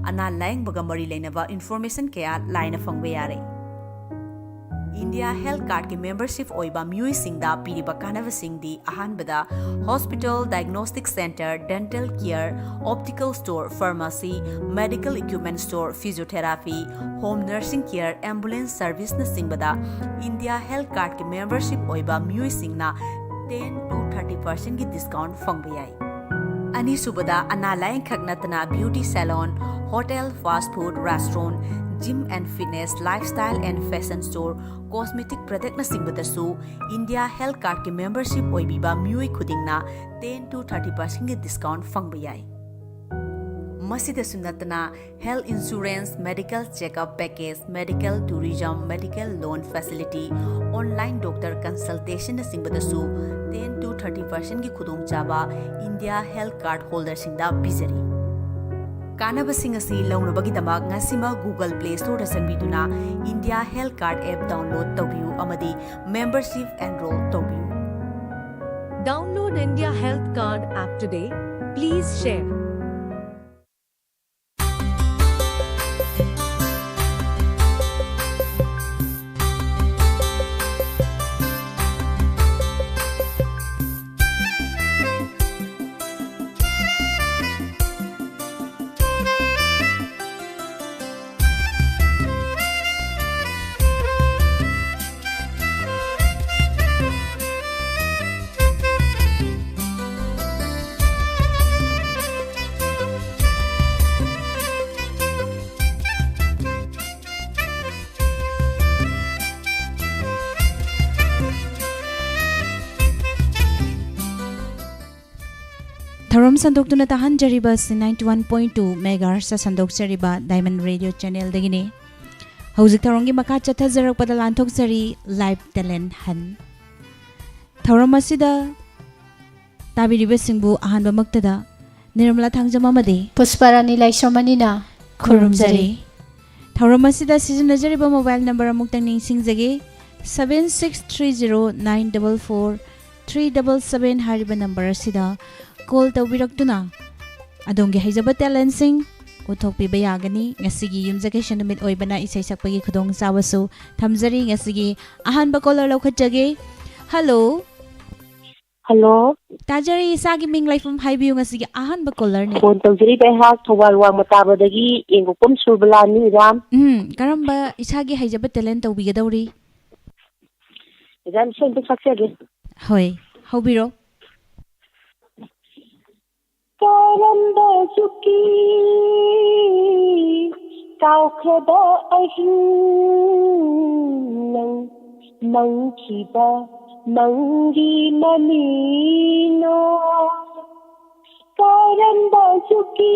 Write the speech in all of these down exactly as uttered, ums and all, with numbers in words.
ꯑꯅꯥ ꯂꯥꯌꯦꯡꯕꯒ ꯃꯔꯤ ꯂꯩꯅꯕ ꯏꯟꯐꯣꯔꯃꯦꯁꯟ ꯀꯌꯥ ꯂꯥꯏꯅ ꯐꯪꯕ ꯌꯥꯔꯦ꯫ ꯏꯟꯗꯤꯌꯥ ꯍꯦꯜꯊ ꯀꯥꯔꯗꯀꯤ ꯃꯦꯝꯕꯔꯁꯤꯞ ꯑꯣꯏꯕ ꯃꯤꯑꯣꯏꯁꯤꯡꯗ ꯄꯤꯔꯤꯕ ꯀꯥꯟꯅꯕꯁꯤꯡꯗꯤ ꯑꯍꯥꯟꯕꯗ hospital, diagnostic centre, dental care, optical store, pharmacy, medical equipment store, physiotherapy, home nursing care, ambulance ꯁꯔꯚꯤꯁꯅꯆꯤꯡꯕꯗ ꯏꯟꯗꯤꯌꯥ ꯍꯦꯜꯊ ꯀꯥꯔꯗꯀꯤ ꯃꯦꯝꯕꯔꯁꯤꯞ ꯑꯣꯏꯕ ꯃꯤꯑꯣꯏꯁꯤꯡꯅ ꯇꯦꯟ ꯇꯨ ꯊꯥꯔꯇꯤ ꯄꯥꯔꯁꯦꯟꯒꯤ ꯗꯤꯁꯀꯥꯎꯟ ꯐꯪꯕ ꯌꯥꯏ꯫ ꯑꯅꯤꯁꯨꯕꯗ, ꯑꯅꯥ ꯂꯥꯌꯦꯡꯈꯛ ꯅꯠꯇꯅ beauty salon, hotel, fast food, restaurant, gym and fitness, lifestyle and fashion store, cosmetic ꯄ꯭ꯔꯗꯛꯅꯆꯤꯡꯕꯗꯁꯨ ꯏꯟꯗꯤꯌꯥ ꯍꯦꯜꯊ ꯀꯥꯔꯗꯀꯤ ꯃꯦꯝꯕꯔꯁꯤꯞ ꯑꯣꯏꯕꯤꯕ ꯃꯤꯑꯣꯏ ꯈꯨꯗꯤꯡꯅ ꯇꯦꯟ ꯇꯨ ꯊꯥꯔꯇꯤ ꯄꯥꯔꯁꯦꯟꯒꯤ ꯗꯤꯁꯀꯥꯎꯟ ꯐꯪꯕ ꯌꯥꯏ꯫ ꯃꯁꯤꯗꯁꯨ ꯅꯠꯇꯅ, health insurance, medical checkup package, medical tourism, medical loan facility, online doctor ꯀꯟꯁꯜꯇꯦꯁꯟꯅꯆꯤꯡꯕꯗꯁꯨ ꯇꯦꯟ ꯇꯨ ꯊꯥꯔꯇꯤ ꯄꯥꯔꯁꯦꯟꯒꯤ ꯈꯨꯗꯣꯡꯆꯥꯕ ꯏꯟꯗꯤꯌꯥ ꯍꯦꯜꯊ ꯀꯥꯔꯗ ꯍꯣꯜꯗꯔꯁꯤꯡꯗ ꯄꯤꯖꯔꯤ꯫ ꯀꯥꯟꯅꯕꯁꯤꯡ ꯑꯁꯤ ꯂꯧꯅꯕꯒꯤꯗꯃꯛ ꯉꯁꯤꯃꯛ ꯒꯨꯒꯜ ꯄ꯭ꯂꯦ ꯁ꯭ꯇꯣꯔꯗ ꯆꯪꯕꯤꯗꯨꯅ India health card app download ꯇꯧꯕꯤꯌꯨ ꯑꯃꯗꯤ ꯃꯦꯝꯕꯔꯁꯤꯞ ꯑꯦꯟꯔꯣꯜ ꯇꯧꯕꯤꯌꯨ꯫ Download India Health Card app today. Please share. ꯊꯧꯔꯝ ꯁꯟꯗꯣꯛꯇꯨꯅ ꯇꯥꯍꯟꯖꯔꯤꯕ ꯑꯁꯤ ninety one point two megahertz ꯁꯟꯗꯣꯛꯆꯔꯤꯕ Diamond Radio channel ꯗꯒꯤꯅꯤ꯫ ꯍꯧꯖꯤꯛ ꯊꯧꯔꯝꯒꯤ ꯃꯈꯥ ꯆꯠꯊꯖꯔꯛꯄꯗ ꯂꯥꯟꯊꯣꯛꯆꯔꯤ Live Talent Hunt꯫ ꯊꯧꯔꯝ ꯑꯁꯤꯗ ꯇꯥꯕꯤꯔꯤꯕꯁꯤꯡꯕꯨ ꯑꯍꯥꯟꯕꯃꯛꯇꯗ ꯅꯤꯔꯃꯂꯥ ꯊꯥꯡꯖꯝ ꯑꯃꯗꯤ ꯄꯨꯁꯄꯥꯔꯥꯅꯤ ꯂꯥꯏꯁ꯭ꯔꯝ ꯑꯅꯤꯅ ꯈꯨꯔꯨꯝꯖꯔꯤ꯫ ꯊꯧꯔꯝ ꯑꯁꯤꯗ ꯁꯤꯖꯤꯟꯅꯖꯔꯤꯕ mobile number ꯑꯃꯨꯛꯇꯪ ꯅꯤꯡꯁꯤꯡꯖꯒꯦ, seven six three zero nine double four three double seven ꯍꯥꯏꯔꯤꯕ number ꯑꯁꯤꯗ call ꯇꯧꯕꯤꯔꯛꯇꯨꯅ ꯑꯗꯣꯝꯒꯤ ꯍꯩꯖꯕ talent ꯁꯤꯡ, ꯎꯠꯊꯣꯛꯄꯤꯕ ꯌꯥꯒꯅꯤ꯫ ꯉꯁꯤꯒꯤ ꯌꯨꯝꯖꯀꯩꯁ ꯅꯨꯃꯤꯠ ꯑꯣꯏꯕꯅ ꯏꯁꯩ ꯁꯛꯄꯒꯤ ꯈꯨꯗꯣꯡꯆꯥꯕꯁꯨ ꯊꯝꯖꯔꯤ꯫ ꯉꯁꯤꯒꯤ ꯑꯍꯥꯟꯕ ꯀꯣꯂꯔ ꯂꯧꯈꯠꯆꯒꯦ꯫ ꯍꯜꯂꯣ꯫ ꯍꯜꯂꯣ꯫ ꯇꯥꯖꯔꯤ, ꯏꯁꯥꯒꯤ ꯃꯤꯡ ꯂꯩꯐꯝ ꯍꯥꯏꯕꯤꯌꯨ꯫ ꯉꯁꯤꯒꯤ ꯑꯍꯥꯟꯕ ꯀꯣꯂꯔꯅꯤ꯫ ꯐꯣꯟ ꯇꯧꯖꯔꯤꯕ ꯑꯩꯍꯥꯛ ꯊꯧꯕꯥꯜ ꯋꯥꯡꯃ ꯇꯥꯕꯗꯒꯤ ꯌꯦꯡꯒꯣꯛꯄꯝ ꯁꯨꯔꯕꯂꯥꯅꯤ, ꯃꯦꯗꯥꯝ꯫ ꯎꯝ, ꯀꯔꯝꯕ ꯏꯁꯥꯒꯤ ꯍꯩꯖꯕ ꯇꯦꯂꯦꯟ ꯇꯧꯕꯤꯒꯗꯧꯔꯤ? ꯃꯦꯗꯥꯝ, ꯏꯁꯩ ꯑꯝꯇ ꯁꯛꯆꯒꯦ꯫ ꯍꯣꯏ, ꯍꯧꯕꯤꯔꯣ꯫ ꯀꯔꯝꯕ ꯆꯨꯛꯀꯤ ꯀꯥꯎꯈ꯭ꯔꯕ ꯑꯍꯤꯡ ꯅꯪ ꯃꯪꯈꯤꯕ ꯃꯪꯒꯤ ꯃꯃꯤꯅꯣ? ꯀꯔꯝꯕ ꯆꯨꯛꯀꯤ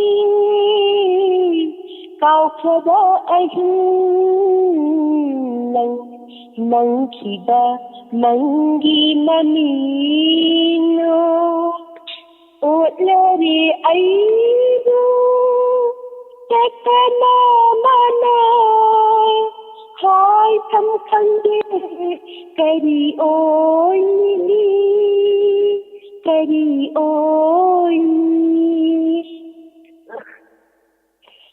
ꯀꯥꯎꯈ꯭ꯔꯕ ꯑꯍꯤꯡ ꯅꯪ ꯃꯪꯈꯤꯕ ꯃꯪꯒꯤ ꯃꯃꯤꯅꯣ? ꯑꯣꯠꯂꯔꯦ ꯑꯩꯕꯨ ꯇꯦꯛꯇꯅ ꯃꯥꯅ ꯍꯥꯏꯐꯝ ꯈꯪꯗꯦ꯫ ꯀꯔꯤ ꯑꯣꯏꯅꯤ, ꯀꯔꯤ ꯑꯣꯏꯅꯤ?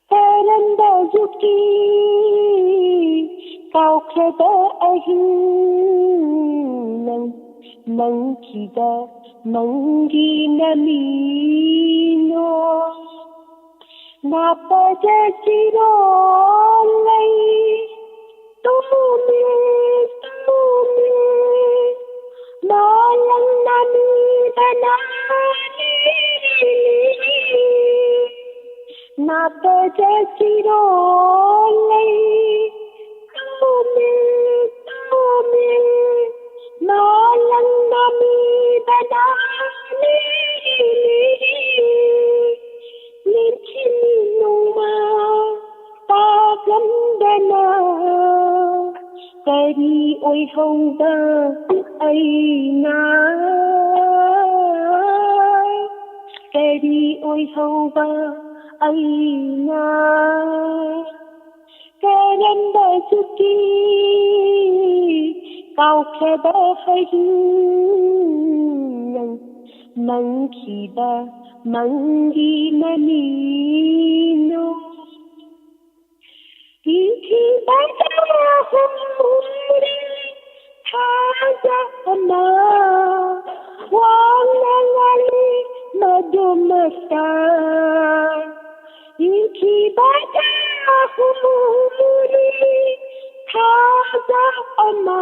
ꯀꯔꯝꯕ ꯆꯨꯛꯀꯤ ꯀꯥꯎꯈ꯭ꯔꯕ ꯑꯍꯤꯡ ꯅꯪ ꯃꯪꯈꯤꯕ ꯃꯪꯒꯤ ꯃꯃꯤꯅꯣ? ꯅꯥꯄꯗ ꯆꯤꯔꯣꯜ ꯂꯩ ꯇꯨꯝꯃꯨꯃꯦ, ꯇꯨꯝꯃꯨꯃꯦ, ꯃꯥꯂꯪ ꯅꯥꯃꯤꯗꯅ ꯂꯤꯔꯤ ꯂꯤꯔꯤ꯫ ꯅꯥꯄꯗ ꯆꯤꯔꯣꯜ ꯂꯩ ꯇꯨꯝꯃꯨꯃꯦ, ꯇꯨꯝꯃꯨꯃꯦ, ꯃꯥꯂꯪ ꯅꯥꯃꯤꯗꯅ ꯂꯤꯔꯤ ꯂꯤꯔꯤ꯫ ꯂꯦꯟꯈꯤꯅꯤ ꯅꯣꯡꯃ ꯄꯥꯛꯂꯝꯗꯅ꯫ ꯀꯔꯤ ꯑꯣꯏꯍꯧꯕ ꯑꯩꯅ, ꯀꯔꯤ ꯑꯣꯏꯍꯧꯕ ꯑꯩꯅ? ꯀꯔꯝꯕ ꯆꯨꯛꯀꯤ ꯀꯥꯎꯈ꯭ꯔꯕ ꯑꯍꯤꯡ ꯅꯪ ꯃꯪꯈꯤꯕ ꯃꯪꯒꯤ ꯃꯃꯤꯅꯣ? ꯏꯪꯈꯤꯕ ꯆꯍꯨꯝ ꯍꯨꯝꯐꯨ ꯊꯥꯖ ꯑꯃ ꯋꯥꯡꯅ ꯉꯥꯜꯂꯤ ꯃꯗꯨꯃꯛꯇ꯫ ꯏꯪꯈꯤꯕ ꯆꯍꯨꯝ ꯍꯨꯝꯐꯨ ꯊꯥꯖ ꯑꯃ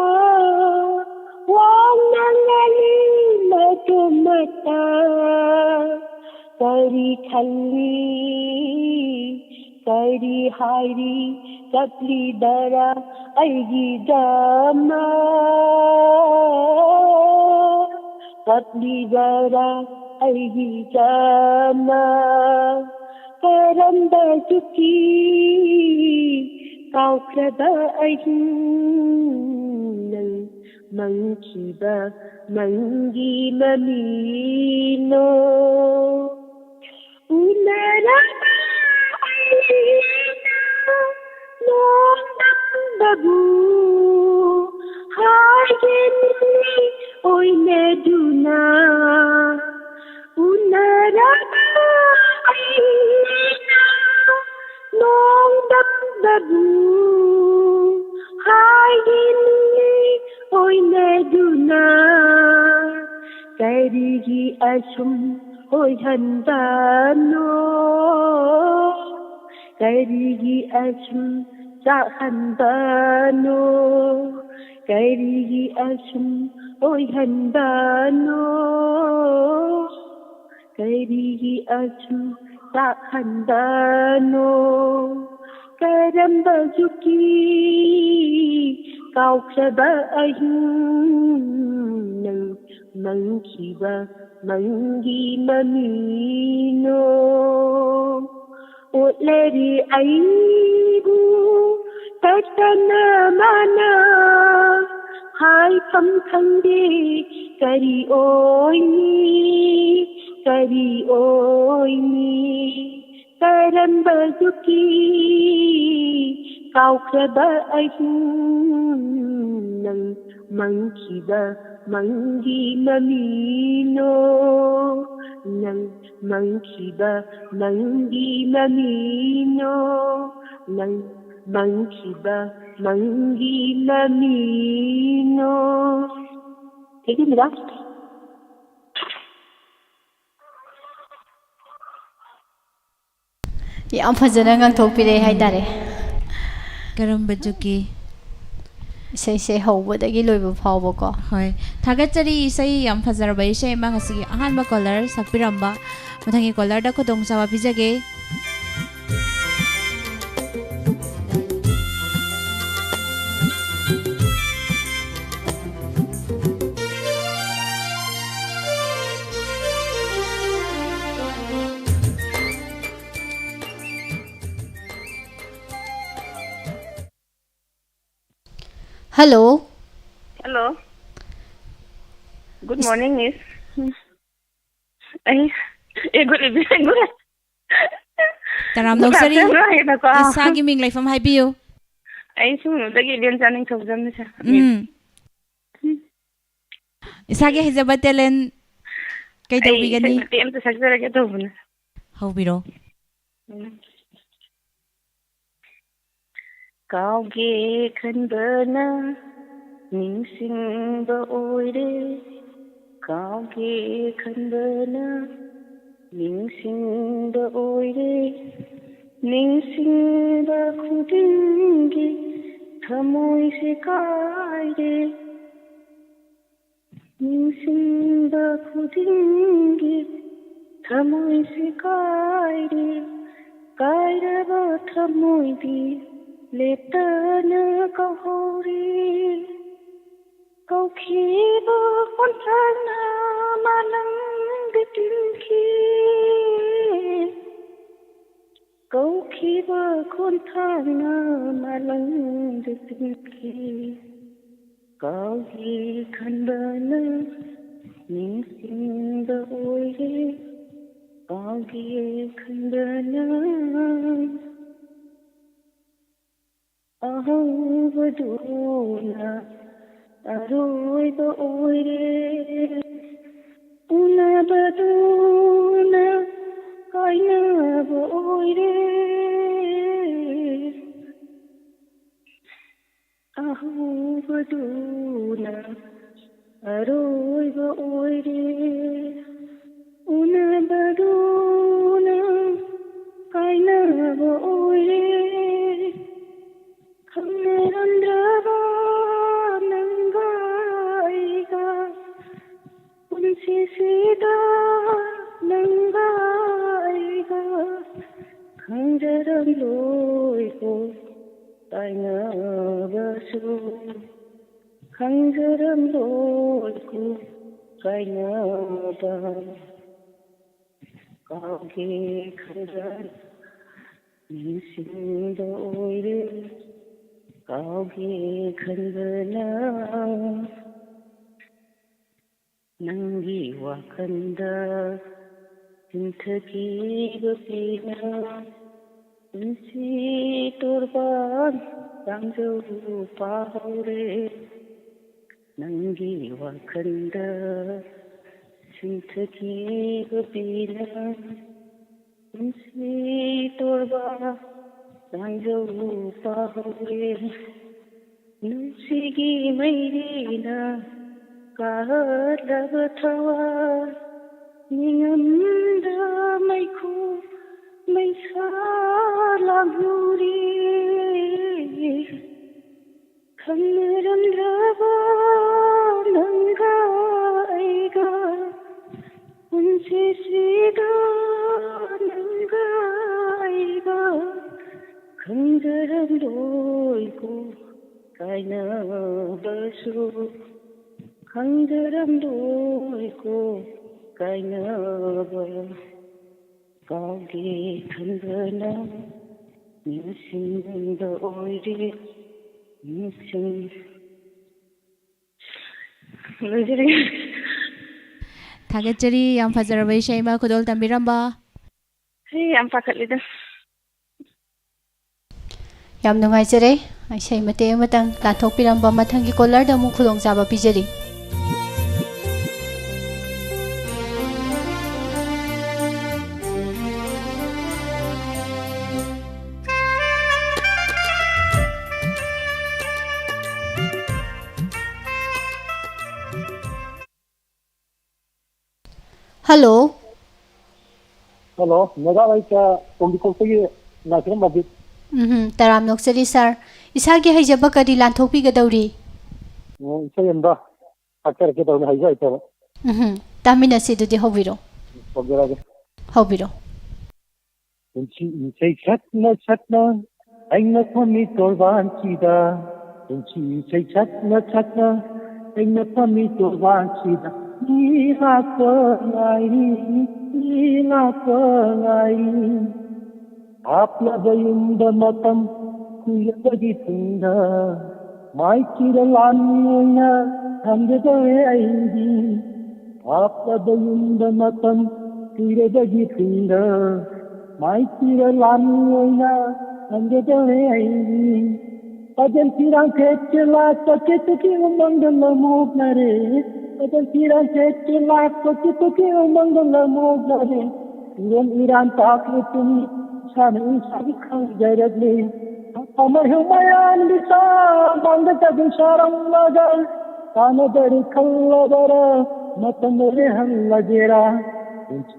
ꯋꯥꯡꯅ ꯉꯥꯜꯂꯤ ꯃꯗꯨꯃꯛꯇ꯫ ꯀꯔꯤ ꯈꯜꯂꯤ, ꯀꯔꯤ ꯍꯥꯏꯔꯤ, ꯀꯞꯂꯤꯕꯔꯥ ꯑꯩꯒꯤꯗꯃꯛ? ꯀꯞꯂꯤꯕꯔꯥ ꯑꯩꯒꯤꯗꯃꯛ? ꯀꯔꯝꯕ ꯆꯨꯛꯀꯤ ꯀꯥꯎꯈ꯭ꯔꯕ ꯑꯍꯤꯡ ꯅꯪ ꯃꯪꯈꯤꯕ ꯃꯪꯒꯤ ꯃꯃꯤꯅꯣ? ꯎꯅꯔꯕ ꯑꯩꯅ ꯅꯣꯡꯗꯝꯕꯕꯨ ꯍꯥꯏꯒꯦ ꯅꯨꯃꯤꯠ ꯑꯣꯏꯅꯗꯨꯅ꯫ ꯎꯅꯔꯕ ꯑꯩꯅ ꯅꯣꯡꯗꯝꯕꯕꯨ ꯍꯥꯏꯒꯦ ꯅꯨꯃꯤꯠ ꯑꯣꯏꯅꯗꯨꯅ꯫ ꯀꯔꯤꯒꯤ ꯑꯁꯨꯝ ꯑꯣꯏꯍꯟꯕꯅꯣ? ꯀꯔꯤꯒꯤ ꯑꯁꯨꯝ ꯆꯥꯛꯍꯟꯕꯅꯣ? ꯀꯔꯤꯒꯤ ꯑꯁꯨꯝ ꯑꯣꯏꯍꯟꯕꯅꯣ? ꯀꯔꯤꯒꯤ ꯑꯁꯨꯝ ꯆꯥꯛꯍꯟꯕꯅꯣ? ꯀꯔꯝꯕ ꯆꯨꯛꯀꯤ ꯀꯥꯎꯈ꯭ꯔꯕ ꯑꯍꯤꯡ ꯅꯪ ꯃꯪꯈꯤꯕ ꯃꯪꯒꯤ ꯃꯃꯤꯅꯣ? ꯑꯣꯠꯂꯔꯤ ꯑꯩꯕꯨ ꯇꯠꯇꯅ ꯃꯥꯅ, ꯍꯥꯏꯐꯝ ꯈꯪꯗꯦ ꯀꯔꯤ ꯑꯣꯏꯅꯤ, ꯀꯔꯤ ꯑꯣꯏꯅꯤ? ꯀꯔꯝꯕ ꯆꯨꯛꯀꯤ ꯀꯥꯎꯈ꯭ꯔꯕ ꯑꯍꯤꯡ ꯅꯪ ꯃꯪꯈꯤꯕ ꯃꯪꯒꯤ ꯃꯃꯤꯅꯣ ꯅꯪ, ꯃꯪꯈꯤꯕ ꯃꯪꯒꯤ ꯃꯃꯤꯅꯣ ꯅꯪ, ꯃꯪꯈꯤꯕ ꯃꯪꯒꯤ ꯃꯃꯤꯅꯣ꯫ Thank you madam. ꯌꯥꯝ ꯐꯖꯅ ꯉꯥꯡꯊꯣꯛꯄꯤꯔꯛꯑꯦ ꯍꯥꯏꯇꯥꯔꯦ꯫ ꯀꯔꯝꯕ ꯖꯨꯒꯀꯤ? ꯏꯁꯩꯁꯦ ꯍꯧꯕꯗꯒꯤ ꯂꯣꯏꯕ ꯐꯥꯎꯕꯀꯣ꯫ ꯍꯣꯏ, ꯊꯥꯒꯠꯆꯔꯤ꯫ ꯏꯁꯩ ꯌꯥꯝ ꯐꯖꯔꯕ ꯏꯁꯩ ꯑꯃ ꯉꯁꯤꯒꯤ ꯑꯍꯥꯟꯕ ꯀꯣꯂꯔ ꯁꯛꯄꯤꯔꯝꯕ꯫ ꯃꯊꯪꯒꯤ ꯀꯣꯂꯔꯗ ꯈꯨꯗꯣꯡꯆꯥꯕ ꯄꯤꯖꯒꯦ꯫ Hello. Hello. Good morning, miss. ꯑꯩ, ꯑꯦ, good evening, good. ꯇꯔꯥꯝꯅ ꯑꯣꯛꯆꯔꯤ꯫ Good afternoon ꯍꯥꯏꯒꯗ꯭ꯔꯥꯀꯣ? ꯏꯁꯥꯒꯤ ꯃꯤꯡ ꯂꯩꯐꯝ ꯍꯥꯏꯕꯤꯌꯨ꯫ ꯑꯩ ꯁꯨꯡꯅꯨꯗꯒꯤ ꯏꯕꯦꯝꯆꯥ ꯅꯤꯡꯊꯧꯖꯝꯅꯤ, sir. ꯎꯝ꯫ ꯏꯁꯥꯒꯤ ꯍꯩꯖꯕ talent ꯀꯩ ꯑꯩ ꯇꯧꯕꯤꯒꯅꯤ? ꯏꯁꯩ ꯃꯇꯦꯛ ꯑꯃꯇ ꯁꯛꯆꯔꯒꯦ ꯇꯧꯕꯅꯦ꯫ ꯍꯧꯕꯤꯔꯣ꯫ ꯎꯝ꯫ ꯀꯥꯎꯒꯦ ꯈꯟꯕꯅ ꯅꯤꯡꯁꯤꯡꯕ ꯑꯣꯏꯔꯦ, ꯀꯥꯎꯒꯦ ꯈꯟꯕꯅ ꯅꯤꯡꯁꯤꯡꯕ ꯑꯣꯏꯔꯦ, ꯅꯤꯡꯁꯤꯡꯕ ꯈꯨꯗꯤꯡꯒꯤ ꯊꯃꯣꯏꯁꯦ ꯀꯥꯏꯔꯦ꯫ ꯅꯤꯡꯁꯤꯡꯕ ꯈꯨꯗꯤꯡꯒꯤ ꯊꯃꯣꯏꯁꯦ ꯀꯥꯏꯔꯦ, ꯀꯥꯏꯔꯕ ꯊꯃꯣꯏꯗꯤ ꯂꯦꯞꯇꯅ ꯀꯧꯍꯧꯔꯤ꯫ ꯀꯧꯈꯤꯕ ꯈꯣꯟꯊꯥꯡꯅ ꯃꯥꯂꯪꯗ ꯇꯤꯟꯈꯤ꯫ ꯀꯧꯈꯤꯕ ꯈꯣꯟꯊꯥꯡꯅ ꯃꯥꯂꯪꯗ ꯆꯤꯡꯈꯤ꯫ ꯀꯥꯎꯒꯦ ꯈꯟꯕꯅ ꯅꯤꯡꯁꯤꯡꯕ ꯑꯣꯏꯔꯦ, ꯀꯥꯎꯒꯦ ꯈꯟꯕꯅ ꯑꯍꯧꯕꯗꯨꯅ ꯑꯔꯣꯏꯕ ꯑꯣꯏꯔꯦ꯫ ꯎꯅꯕꯗꯨꯅ ꯀꯥꯏꯅꯕ ꯑꯣꯏꯔꯦ꯫ ꯑꯍꯧꯕꯗꯨꯅ ꯑꯔꯣꯏꯕ ꯑꯣꯏꯔꯦ꯫ ꯎꯅꯕꯗꯨꯅ ꯀꯥꯏꯅꯕ ꯑꯣꯏꯔꯦ꯫ ꯈꯪꯅꯔꯝꯗ꯭ꯔꯕ ꯅꯪꯒ ꯑꯩꯒ, ꯄꯨꯟꯁꯤꯁꯤꯗ ꯅꯪꯒ ꯑꯩꯒ ꯈꯪꯖꯔꯝꯂꯣꯏꯀꯣ ꯀꯥꯏꯅꯕꯁꯨ꯫ ꯈꯪꯖꯔꯝꯂꯣꯏꯀꯣ ꯀꯥꯏꯅꯕ꯫ ꯀꯥꯎꯒꯦ ꯈꯟꯕ ꯅꯤꯡꯁꯤꯡꯕ ꯑꯣꯏꯔꯦ꯫ ꯀꯥꯎꯒꯦ ꯈꯟꯕꯅ ꯅꯪꯒꯤ ꯋꯥꯈꯜꯗ ꯆꯤꯟꯊꯈꯤꯕ ꯄꯦꯟꯅ ꯄꯨꯟꯁꯤ ꯇꯣꯔꯕꯥꯟ ꯇꯥꯡꯖꯧ ꯄꯥꯍꯧꯔꯦ꯫ ꯅꯪꯒꯤ ꯋꯥꯈꯜꯗ ꯆꯤꯟꯊꯈꯤꯕ ꯄꯦꯟꯅ ꯄꯨꯟꯁꯤ ꯇꯣꯔꯕꯥꯟ ꯇꯥꯡꯖꯧ ꯄꯥꯍꯧꯔꯦ꯫ ꯅꯨꯡꯁꯤꯒꯤ ꯃꯩꯔꯤꯅ ꯀꯥꯍꯜꯂꯕ ꯊꯋꯥꯏ, ꯅꯤꯡꯉꯝꯗ ꯃꯩꯈꯨ ꯃꯩꯁꯥ ꯂꯥꯡꯂꯨꯔꯦ꯫ ꯈꯪꯅꯔꯝꯗ꯭ꯔꯕ ꯅꯪꯒ ꯑꯩꯒ, ꯄꯨꯟꯁꯤꯁꯤꯗ ꯅꯪꯒ ꯑꯩꯒ, ꯈꯪꯖꯔꯝꯂꯣꯏꯀꯣ ꯀꯥꯏꯅꯕꯁꯨ꯫ ꯈꯪꯖꯔꯝꯂꯣꯏꯀꯣ ꯀꯥꯏꯅꯕ꯫ ꯀꯥꯎꯒꯦ ꯈꯟꯕꯅ ꯅꯤꯡꯁꯤꯡꯕ ꯑꯣꯏꯔꯦ꯫ ꯅꯤꯡꯁꯤꯡ-, ꯂꯣꯏꯖꯔꯦ꯫ ꯊꯥꯒꯠꯆꯔꯤ, ꯌꯥꯝ ꯐꯖꯔꯕ ꯏꯁꯩ ꯑꯃ ꯈꯨꯗꯣꯜ ꯇꯝꯕꯤꯔꯝꯕ꯫ ꯁꯤ ꯌꯥꯝ ꯄꯥꯈꯠꯂꯤꯗ꯫ ꯌꯥꯝ ꯅꯨꯡꯉꯥꯏꯖꯔꯦ꯫ ꯏꯁꯩ ꯃꯇꯦꯛ ꯑꯃꯇꯪ ꯂꯥꯟꯊꯣꯛꯄꯤꯔꯝꯕ, ꯃꯊꯪꯒꯤ ꯀꯣꯂꯔꯗ ꯑꯃꯨꯛ ꯈꯨꯗꯣꯡꯆꯥꯕ ꯄꯤꯖꯔꯤ꯫ ꯍꯜꯂꯣ꯫ ꯍꯜꯂꯣ, ꯃꯦꯗꯥꯝ, ꯑꯩ ꯀ-, ꯇꯣꯝꯕꯤꯈꯣꯛꯇꯒꯤ ꯉꯥꯏꯈꯣꯝ ꯑꯕꯤꯠ꯫ ꯎꯝꯍꯨꯝ, ꯇꯔꯥꯝꯅ ꯑꯣꯛꯆꯔꯤ ꯁꯥꯔ꯫ ꯏꯁꯥꯒꯤ ꯍꯩꯖꯕ ꯀꯔꯤ ꯂꯥꯟꯊꯣꯛꯄꯤꯒꯗꯧꯔꯤ? ꯑꯣ, ꯏꯁꯩ ꯑꯃꯗ ꯁꯛꯆꯔꯛꯀꯦ ꯇꯧꯕꯅꯤ, ꯍꯩꯖ ꯍꯩꯇꯕ꯫ ꯎꯝꯍꯨꯝ, ꯇꯥꯃꯤꯟꯅꯁꯤ ꯑꯗꯨꯗꯤ, ꯍꯧꯕꯤꯔꯣ꯫ ꯇꯧꯖꯔꯛꯑꯒꯦ꯫ ꯍꯧꯕꯤꯔꯣ꯫ ꯄꯨꯟꯁꯤ ꯏꯁꯩ ꯁꯛꯅ ꯁꯛꯅ ꯑꯩꯅ ꯐꯝꯃꯤ ꯇꯣꯔꯕꯥꯟꯁꯤꯗ꯫ ꯄꯨꯟꯁꯤ ꯏꯁꯩ ꯁꯛꯅ ꯁꯛꯅ ꯑꯩꯅ ꯐꯝꯃꯤ ꯇꯣꯔꯕꯥꯟꯁꯤꯗ꯫ ꯃꯤ ꯂꯥꯛꯄ ꯉꯥꯏꯔꯤ, ꯃꯤ ꯂꯥꯛꯄ ꯉꯥꯏꯔꯤ꯫ ꯍꯥꯞꯂꯕ ꯌꯨꯝꯗ ꯃꯇꯝ ꯀꯨꯏꯔꯕꯒꯤ ꯇꯨꯡꯗ ꯃꯥꯏꯊꯤꯔ ꯂꯥꯟꯃꯤ ꯑꯣꯏꯅ ꯊꯝꯒꯗꯧꯔꯦ ꯑꯩꯗꯤ꯫ ꯍꯥꯞꯂꯕ ꯌꯨꯝꯗ ꯃꯇꯝ ꯀꯨꯏꯔꯕꯒꯤ ꯇꯨꯡꯗ ꯃꯥꯏꯊꯤꯔ ꯂꯥꯟꯃꯤ ꯑꯣꯏꯅ ꯊꯝꯒꯗꯧꯔꯦ ꯑꯩꯗꯤ꯫ ꯄꯗꯜ ꯐꯤꯔꯥꯡ ꯁꯦꯠꯇꯨ ꯂꯥꯛꯄ ꯀꯦꯇꯨꯀꯤ ꯎꯃꯪꯗ ꯂꯃꯣꯛꯅꯔꯦ꯫ ꯄꯗꯜ ꯐꯤꯔꯥꯡ ꯁꯦꯠꯇꯨ ꯂꯥꯛꯄ ꯀꯦꯇꯨꯀꯤ ꯎꯃꯪꯗ ꯂꯃꯣꯛꯅꯔꯦ꯫ ꯏꯔꯣꯟ ꯏꯔꯥꯟ ꯇꯥꯛꯂꯤ ꯇꯨꯡ ꯏꯁꯥꯅ ꯏꯁꯥꯒꯤ ꯈꯪꯖꯔꯛꯂꯤ꯫ ꯑꯃꯔ ꯍꯨꯃꯥꯌꯥꯟꯒꯤ ꯃꯥꯡꯗ ꯆꯗꯨ ꯁꯥꯔꯝꯂꯒ ꯀꯥꯟꯅꯗꯔꯦ ꯈꯜꯂꯕꯔꯥ? ꯃꯇꯝ ꯂꯦꯜꯍꯜꯂꯒꯦꯔꯥ? ꯄꯨꯟꯁꯤ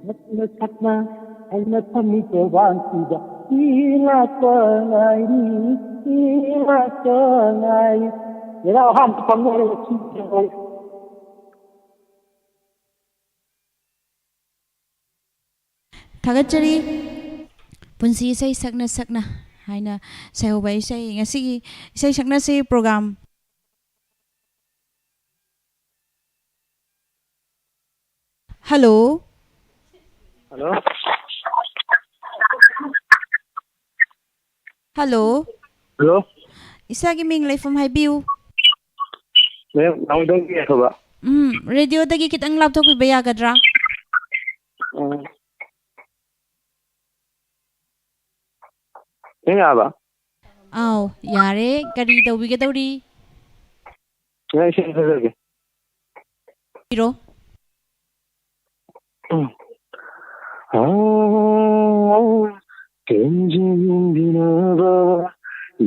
ꯁꯛꯅ ꯁꯛꯅ ꯑꯩꯅ ꯐꯝꯃꯤ ꯇꯣꯔꯕꯥꯟꯁꯤꯗ ꯃꯤ ꯂꯥꯛꯄ ꯉꯥꯏꯔꯤ, ꯃꯤ ꯂꯥꯛꯄ ꯉꯥꯏꯔꯤ꯫ ꯃꯦꯗꯥꯝ, ꯑꯍꯥꯟꯕ ꯐꯪꯉꯔꯣꯏ꯫ ꯊꯥꯒꯠꯆꯔꯤ꯫ ꯄꯨꯟꯁꯤ ꯏꯁꯩ ꯁꯛꯅ ꯁꯛꯅ ꯍꯥꯏꯅ ꯁꯩꯍꯧꯕ ꯏꯁꯩ, ꯉꯁꯤꯒꯤ ꯏꯁꯩ ꯁꯛꯅꯁꯤ programme. Hello. Hello. Hello. Hello. ꯏꯁꯥꯒꯤ ꯃꯤꯡ, ꯂꯩꯐꯝ ꯍꯥꯏꯕꯤꯌꯨ꯫ ꯃꯦꯝ, ꯅꯥꯎꯗꯣꯡꯒꯤ ꯌꯥꯏꯐꯕ꯫ ꯎꯝ, ꯔꯦꯗꯤꯑꯣꯗꯒꯤ ꯈꯤꯇꯪ ꯂꯥꯞꯊꯣꯛꯄꯤꯕ ꯌꯥꯒꯗ꯭ꯔꯥ? ꯎꯝ꯫ ꯁꯤ ꯌꯥꯔꯕ? ꯑꯥꯎ, ꯌꯥꯔꯦ꯫ ꯀꯔꯤ ꯇꯧꯕꯤꯒꯗꯧꯔꯤ? ꯉꯥꯏ ꯏꯁꯩ ꯐꯖꯒꯦ꯫ ꯄꯤꯔꯣ꯫ ꯇꯦꯟꯖꯤꯟꯕꯤꯅꯕ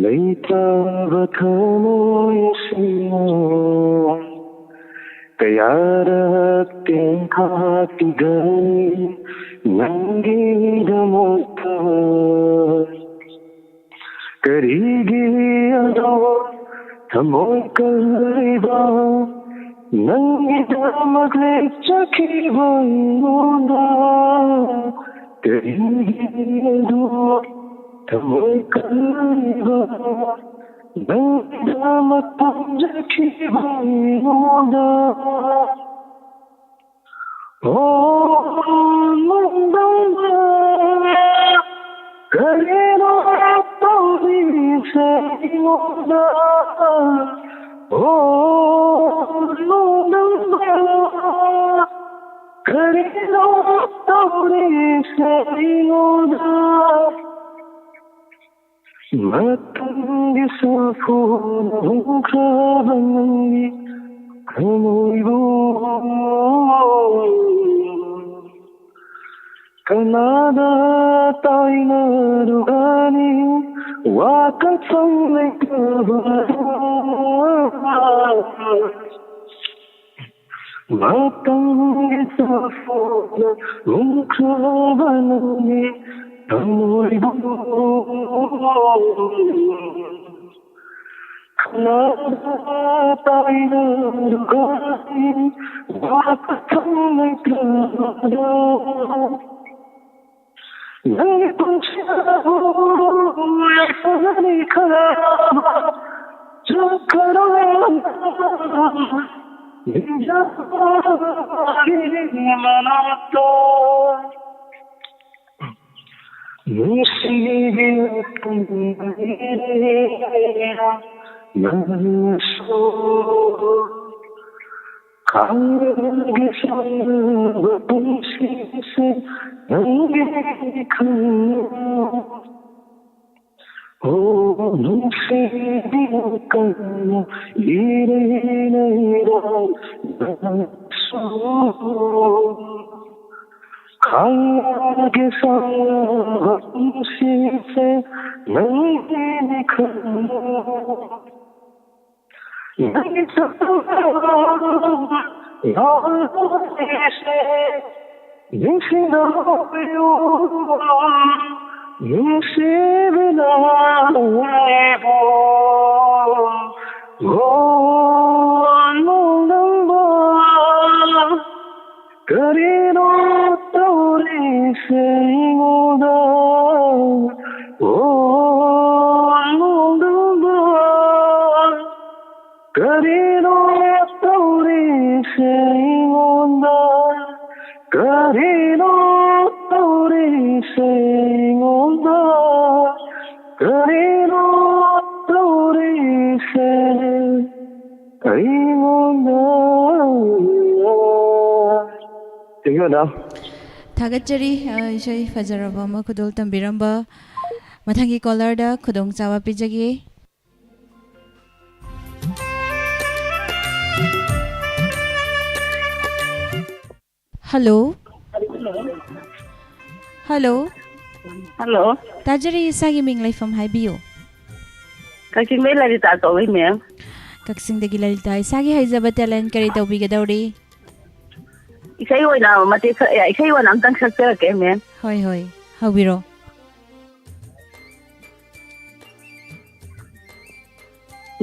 ꯂꯩꯇꯕ ꯊꯃꯣꯏ ꯑꯁꯤꯅ ꯀꯌꯥꯔꯛ ꯇꯦꯟꯊꯥꯈꯤꯒꯅꯤ ꯅꯪꯒꯤꯗꯃꯛꯇ꯫ ꯀꯔꯤꯒꯤ ꯑꯗꯣ ꯊꯃꯣꯏ ꯀꯜꯂꯤꯕ ꯅꯪꯒꯤꯗꯃꯛ ꯂꯦꯞꯆꯈꯤꯕ ꯑꯩꯉꯣꯟꯗ? ꯀꯔꯤꯒꯤ ꯑꯗꯣ ꯊꯃꯣꯏ ꯀꯜꯂꯤꯕ ꯅꯪꯒꯤꯗꯃꯛ ꯄꯥꯝꯖꯈꯤꯕ ꯑꯩꯉꯣꯟꯗ? Oh, ꯅꯨꯡꯗꯥꯡꯗ ꯀꯔꯤꯅꯣ ꯇꯧꯔꯤꯁꯦ ꯑꯩꯉꯣꯟꯗ? Oh, ꯅꯨꯡꯗꯥꯡꯗ ꯀꯔꯤꯅꯣ ꯇꯧꯔꯤꯁꯦ ꯑꯩꯉꯣꯟꯗ? ꯃꯇꯝꯒꯤ ꯁꯥꯐꯨꯅ ꯍꯨꯝꯈ꯭ꯔꯕ ꯅꯪꯒꯤ ꯊꯃꯣꯏꯕꯨ ꯀꯅꯥꯗ ꯇꯥꯏꯅꯔꯨꯒꯅꯤ? ꯋꯥꯀꯠꯐꯝ ꯂꯩꯇꯕ ꯃꯇꯝꯒꯤ ꯁꯥꯐꯨꯅ ꯍꯨꯝꯈ꯭ꯔꯕ ꯅꯪꯒꯤ ꯊꯃꯣꯏꯕꯨ ꯀꯅꯥꯗ ꯇꯥꯏꯅꯔꯨꯒꯅꯤ? ꯋꯥꯀꯠꯐꯝ ꯂꯩꯇ꯭ꯔꯕꯗ ꯅꯪꯒꯤ ꯄꯨꯟꯁꯤꯗꯕꯨ ꯌꯥꯏꯐꯅꯅꯤ ꯈꯜꯂꯕ ꯆꯠꯈ꯭ꯔꯕ ꯅꯤꯡꯖꯪꯕꯒꯤ ꯃꯅꯥꯛꯇ ꯅꯨꯡꯁꯤꯕꯤ ꯅꯪꯁꯨ ꯈꯪꯕꯒꯤ ꯁꯣꯏꯔꯕ ꯄꯨꯟꯁꯤꯁꯦ ꯅꯪꯒꯤ ꯈꯪꯉꯨ꯫ Oh, ꯅꯨꯡꯁꯤꯕꯤ ꯀꯟꯅ ꯏꯔꯩ ꯂꯩꯔꯥꯡ ꯅꯪꯁꯨ ꯈꯥꯡꯂꯒꯦ ꯁꯥꯡꯂꯕ ꯄꯨꯟꯁꯤꯁꯦ ꯅꯪꯒꯤꯅꯤ ꯈꯜꯂꯨ꯫ ꯅꯪꯒꯤ ꯆꯠꯄ ꯌꯥꯎꯔꯤꯁꯦ ꯅꯤꯡꯁꯤꯡꯂꯕꯤꯌꯨ ꯅꯨꯡꯁꯤꯕꯤꯅ ꯑꯩꯕꯨ꯫ ꯅꯣꯡꯗꯝꯕ ꯀꯔꯤꯅꯣ ꯇꯧꯔꯤꯁꯦ ꯑꯩꯉꯣꯟꯗ? ꯑꯣ, ꯅꯣꯡꯗꯝꯕ ꯀꯔꯤꯅꯣ ꯇꯧꯔꯤꯁꯦ ꯑꯩꯉꯣꯟꯗ? ꯀꯔꯤꯅꯣ ꯇꯧꯔꯤꯁꯦ ꯑꯩꯉꯣꯟꯗ? ꯀꯔꯤꯅꯣ ꯇꯧꯔꯤꯁꯦ ꯑꯩꯉꯣꯟꯗ? Thank you, madam. ꯊꯥꯒꯠꯆꯔꯤ, ꯑ, ꯏꯁꯩ ꯐꯖꯔꯕ ꯑꯃ ꯈꯨꯗꯣꯜ ꯇꯝꯕꯤꯔꯝꯕ꯫ ꯃꯊꯪꯒꯤ ꯀꯣꯂꯔꯗ ꯈꯨꯗꯣꯡꯆꯥꯕ ꯄꯤꯖꯒꯦ꯫ ꯍꯜꯂꯣ꯫ ꯍꯜꯂꯣ꯫ ꯍꯜꯂꯣ꯫ ꯇꯥꯖꯔꯤ, ꯏꯁꯥꯒꯤ ꯃꯤꯡ ꯂꯩꯐꯝ ꯍꯥꯏꯕꯤꯌꯨ꯫ ꯀꯛꯆꯤꯡꯗꯩ ꯂꯂꯤꯇꯥ ꯀꯧꯏ, ꯃꯦꯝ꯫ ꯀꯛꯆꯤꯡꯗꯒꯤ ꯂꯂꯤꯇꯥ, ꯏꯁꯥꯒꯤ ꯍꯩꯖꯕ ꯇꯦꯂꯦꯟ ꯀꯔꯤ ꯇꯧꯕꯤꯒꯗꯧꯔꯤ? ꯏꯁꯩ ꯑꯣꯏꯅ ꯃꯇꯦꯛ ꯈꯔ, ꯏꯁꯩ ꯑꯣꯏꯅ ꯑꯝꯇꯪ ꯁꯛꯆꯔꯛꯀꯦ, ꯃꯦꯝ꯫ ꯍꯣꯏ, ꯍꯣꯏ, ꯍꯧꯕꯤꯔꯣ꯫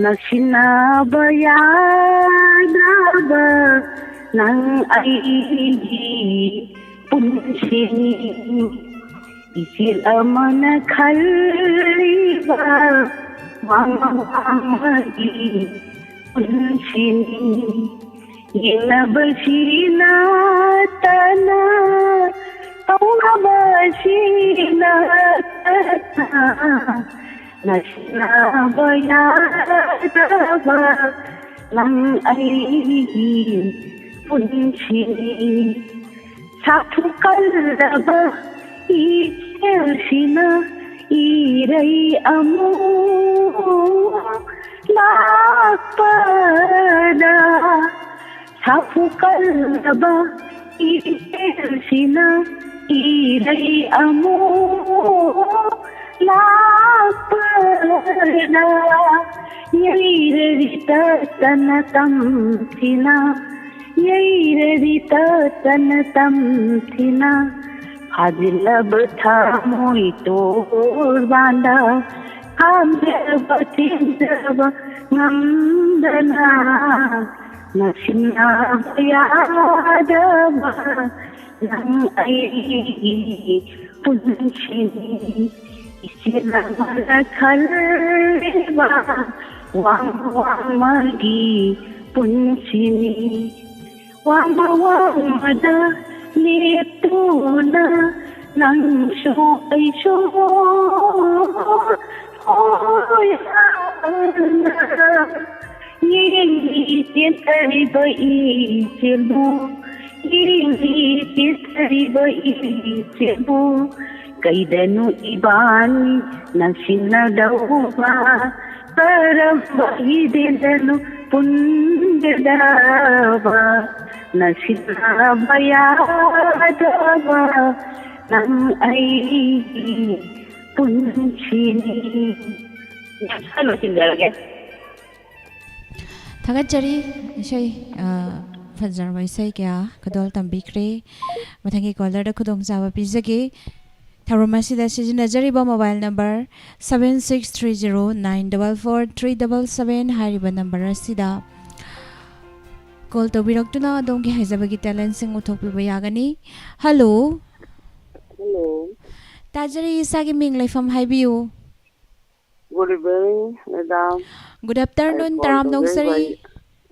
ꯅꯛꯁꯤꯟꯅꯕ ꯌꯥꯗꯕ ꯅꯪ ꯑꯩꯒꯤ ꯄꯨꯟꯁꯤꯅꯤ꯫ ꯏꯆꯦꯜ ꯑꯃꯅ ꯈꯜꯂꯤꯕ ꯃꯃꯥ ꯑꯃꯒꯤ ꯄꯨꯟꯁꯤꯅꯤ꯫ ꯌꯦꯡꯅꯕꯁꯤ ꯅꯠꯇꯅ ꯇꯧꯅꯕꯁꯤ ꯅꯠꯇꯅ ꯅꯛꯁꯤꯟꯅꯕ ꯌꯥꯗꯕ ꯅꯪ ꯑꯩꯒꯤ ꯄꯨꯟꯁꯤꯅꯤ꯫ ꯁꯥꯊꯨ ꯀꯜꯂꯕ ꯏꯆꯦꯜꯁꯤꯅ ꯏꯔꯩ ꯑꯃꯨ ꯂꯥꯛꯄꯗ ꯁꯥꯐꯨ ꯀꯜꯂꯕ ꯏꯆꯦꯜꯁꯤꯅ ꯏꯔꯩ ꯑꯃꯨꯛ ꯂꯥꯛꯄꯗ ꯌꯩꯔꯔꯤ ꯇꯠꯇꯅ ꯇꯝꯁꯤꯅ, ꯌꯩꯔꯔꯤ ꯇꯠꯇꯅ ꯇꯝꯁꯤꯅ, ꯐꯥꯖꯤꯜꯂꯕ ꯊꯃꯣꯏ ꯇꯣꯔꯕꯥꯟꯗ ꯈꯥꯝꯖꯕ ꯆꯦꯟꯖꯕ ꯉꯝꯗꯅ ꯅꯛꯁꯤꯟꯅꯕ ꯌꯥꯗꯕ ꯅꯪ ꯑꯩꯒꯤ ꯄꯨꯟꯁꯤꯅꯤ꯫ ꯏꯆꯦꯜ ꯑꯃꯅ ꯈꯜꯂꯤꯕ ꯋꯥꯡꯃ ꯋꯥꯡꯃꯒꯤ ꯄꯨꯟꯁꯤꯅꯤ꯫ ꯋꯥꯡꯃ ꯋꯥꯡꯃꯗ ꯂꯦꯞꯇꯨꯅ ꯅꯪꯁꯨ ꯑꯩꯁꯨ ꯍꯣꯏ ꯍꯥꯏꯅ ꯌꯦꯡꯂꯤ ꯆꯦꯟꯊꯔꯤꯕ ꯏꯆꯦꯜꯕꯨ, ꯌꯦꯡꯂꯤ ꯆꯦꯟꯊꯔꯤꯕ ꯏꯆꯦꯜꯕꯨ꯫ ꯀꯩꯗꯅꯣ ꯏꯕꯥꯅꯤ ꯅꯛꯁꯤꯟꯅꯗꯧꯕ, ꯀꯔꯝꯕ ꯏꯗꯦꯟꯗꯅꯣ ꯄꯨꯟꯒꯗꯕ, ꯅꯛꯁꯤꯟꯅꯕ ꯌꯥꯗꯕ ꯅꯪ ꯑꯩꯒꯤ ꯄꯨꯟꯁꯤꯅꯤ꯫ ꯂꯣꯏꯁꯤꯟꯖꯔꯒꯦ꯫ ꯊꯥꯒꯠꯆꯔꯤ꯫ ꯏꯁꯩ, ꯑ, ꯐꯖꯔꯕ ꯏꯁꯩ ꯀꯌꯥ ꯈꯨꯗꯣꯜ ꯇꯝꯕꯤꯈ꯭ꯔꯦ꯫ ꯃꯊꯪꯒꯤ ꯀꯣꯂꯔꯗ ꯈꯨꯗꯣꯡꯆꯥꯕ ꯄꯤꯖꯒꯦ꯫ ꯊꯧꯔꯝ ꯑꯁꯤꯗ ꯁꯤꯖꯤꯟꯅꯖꯔꯤꯕ mobile number seven six three zero nine double four three double seven ꯍꯥꯏꯔꯤꯕ ꯅꯝꯕꯔ ꯑꯁꯤꯗ ꯀꯣꯜ ꯇꯧꯕꯤꯔꯛꯇꯨꯅ ꯑꯗꯣꯝꯒꯤ ꯍꯩꯖꯕꯒꯤ ꯇꯦꯂꯦꯟꯁꯤꯡ ꯎꯠꯊꯣꯛꯄꯤꯕ ꯌꯥꯒꯅꯤ꯫ ꯍꯜꯂꯣ꯫ ꯍꯜꯂꯣ꯫ ꯇꯥꯖꯔꯤ, ꯏꯁꯥꯒꯤ ꯃꯤꯡ ꯂꯩꯐꯝ ꯍꯥꯏꯕꯤꯌꯨ꯫ Good evening, madam꯫ Good afternoon, ꯑꯩ ꯐꯣꯟ ꯇꯔꯥꯝꯅ ꯇꯧꯖꯔꯤꯕ ꯑꯣꯛꯆꯔꯤ꯫ ꯑꯩ,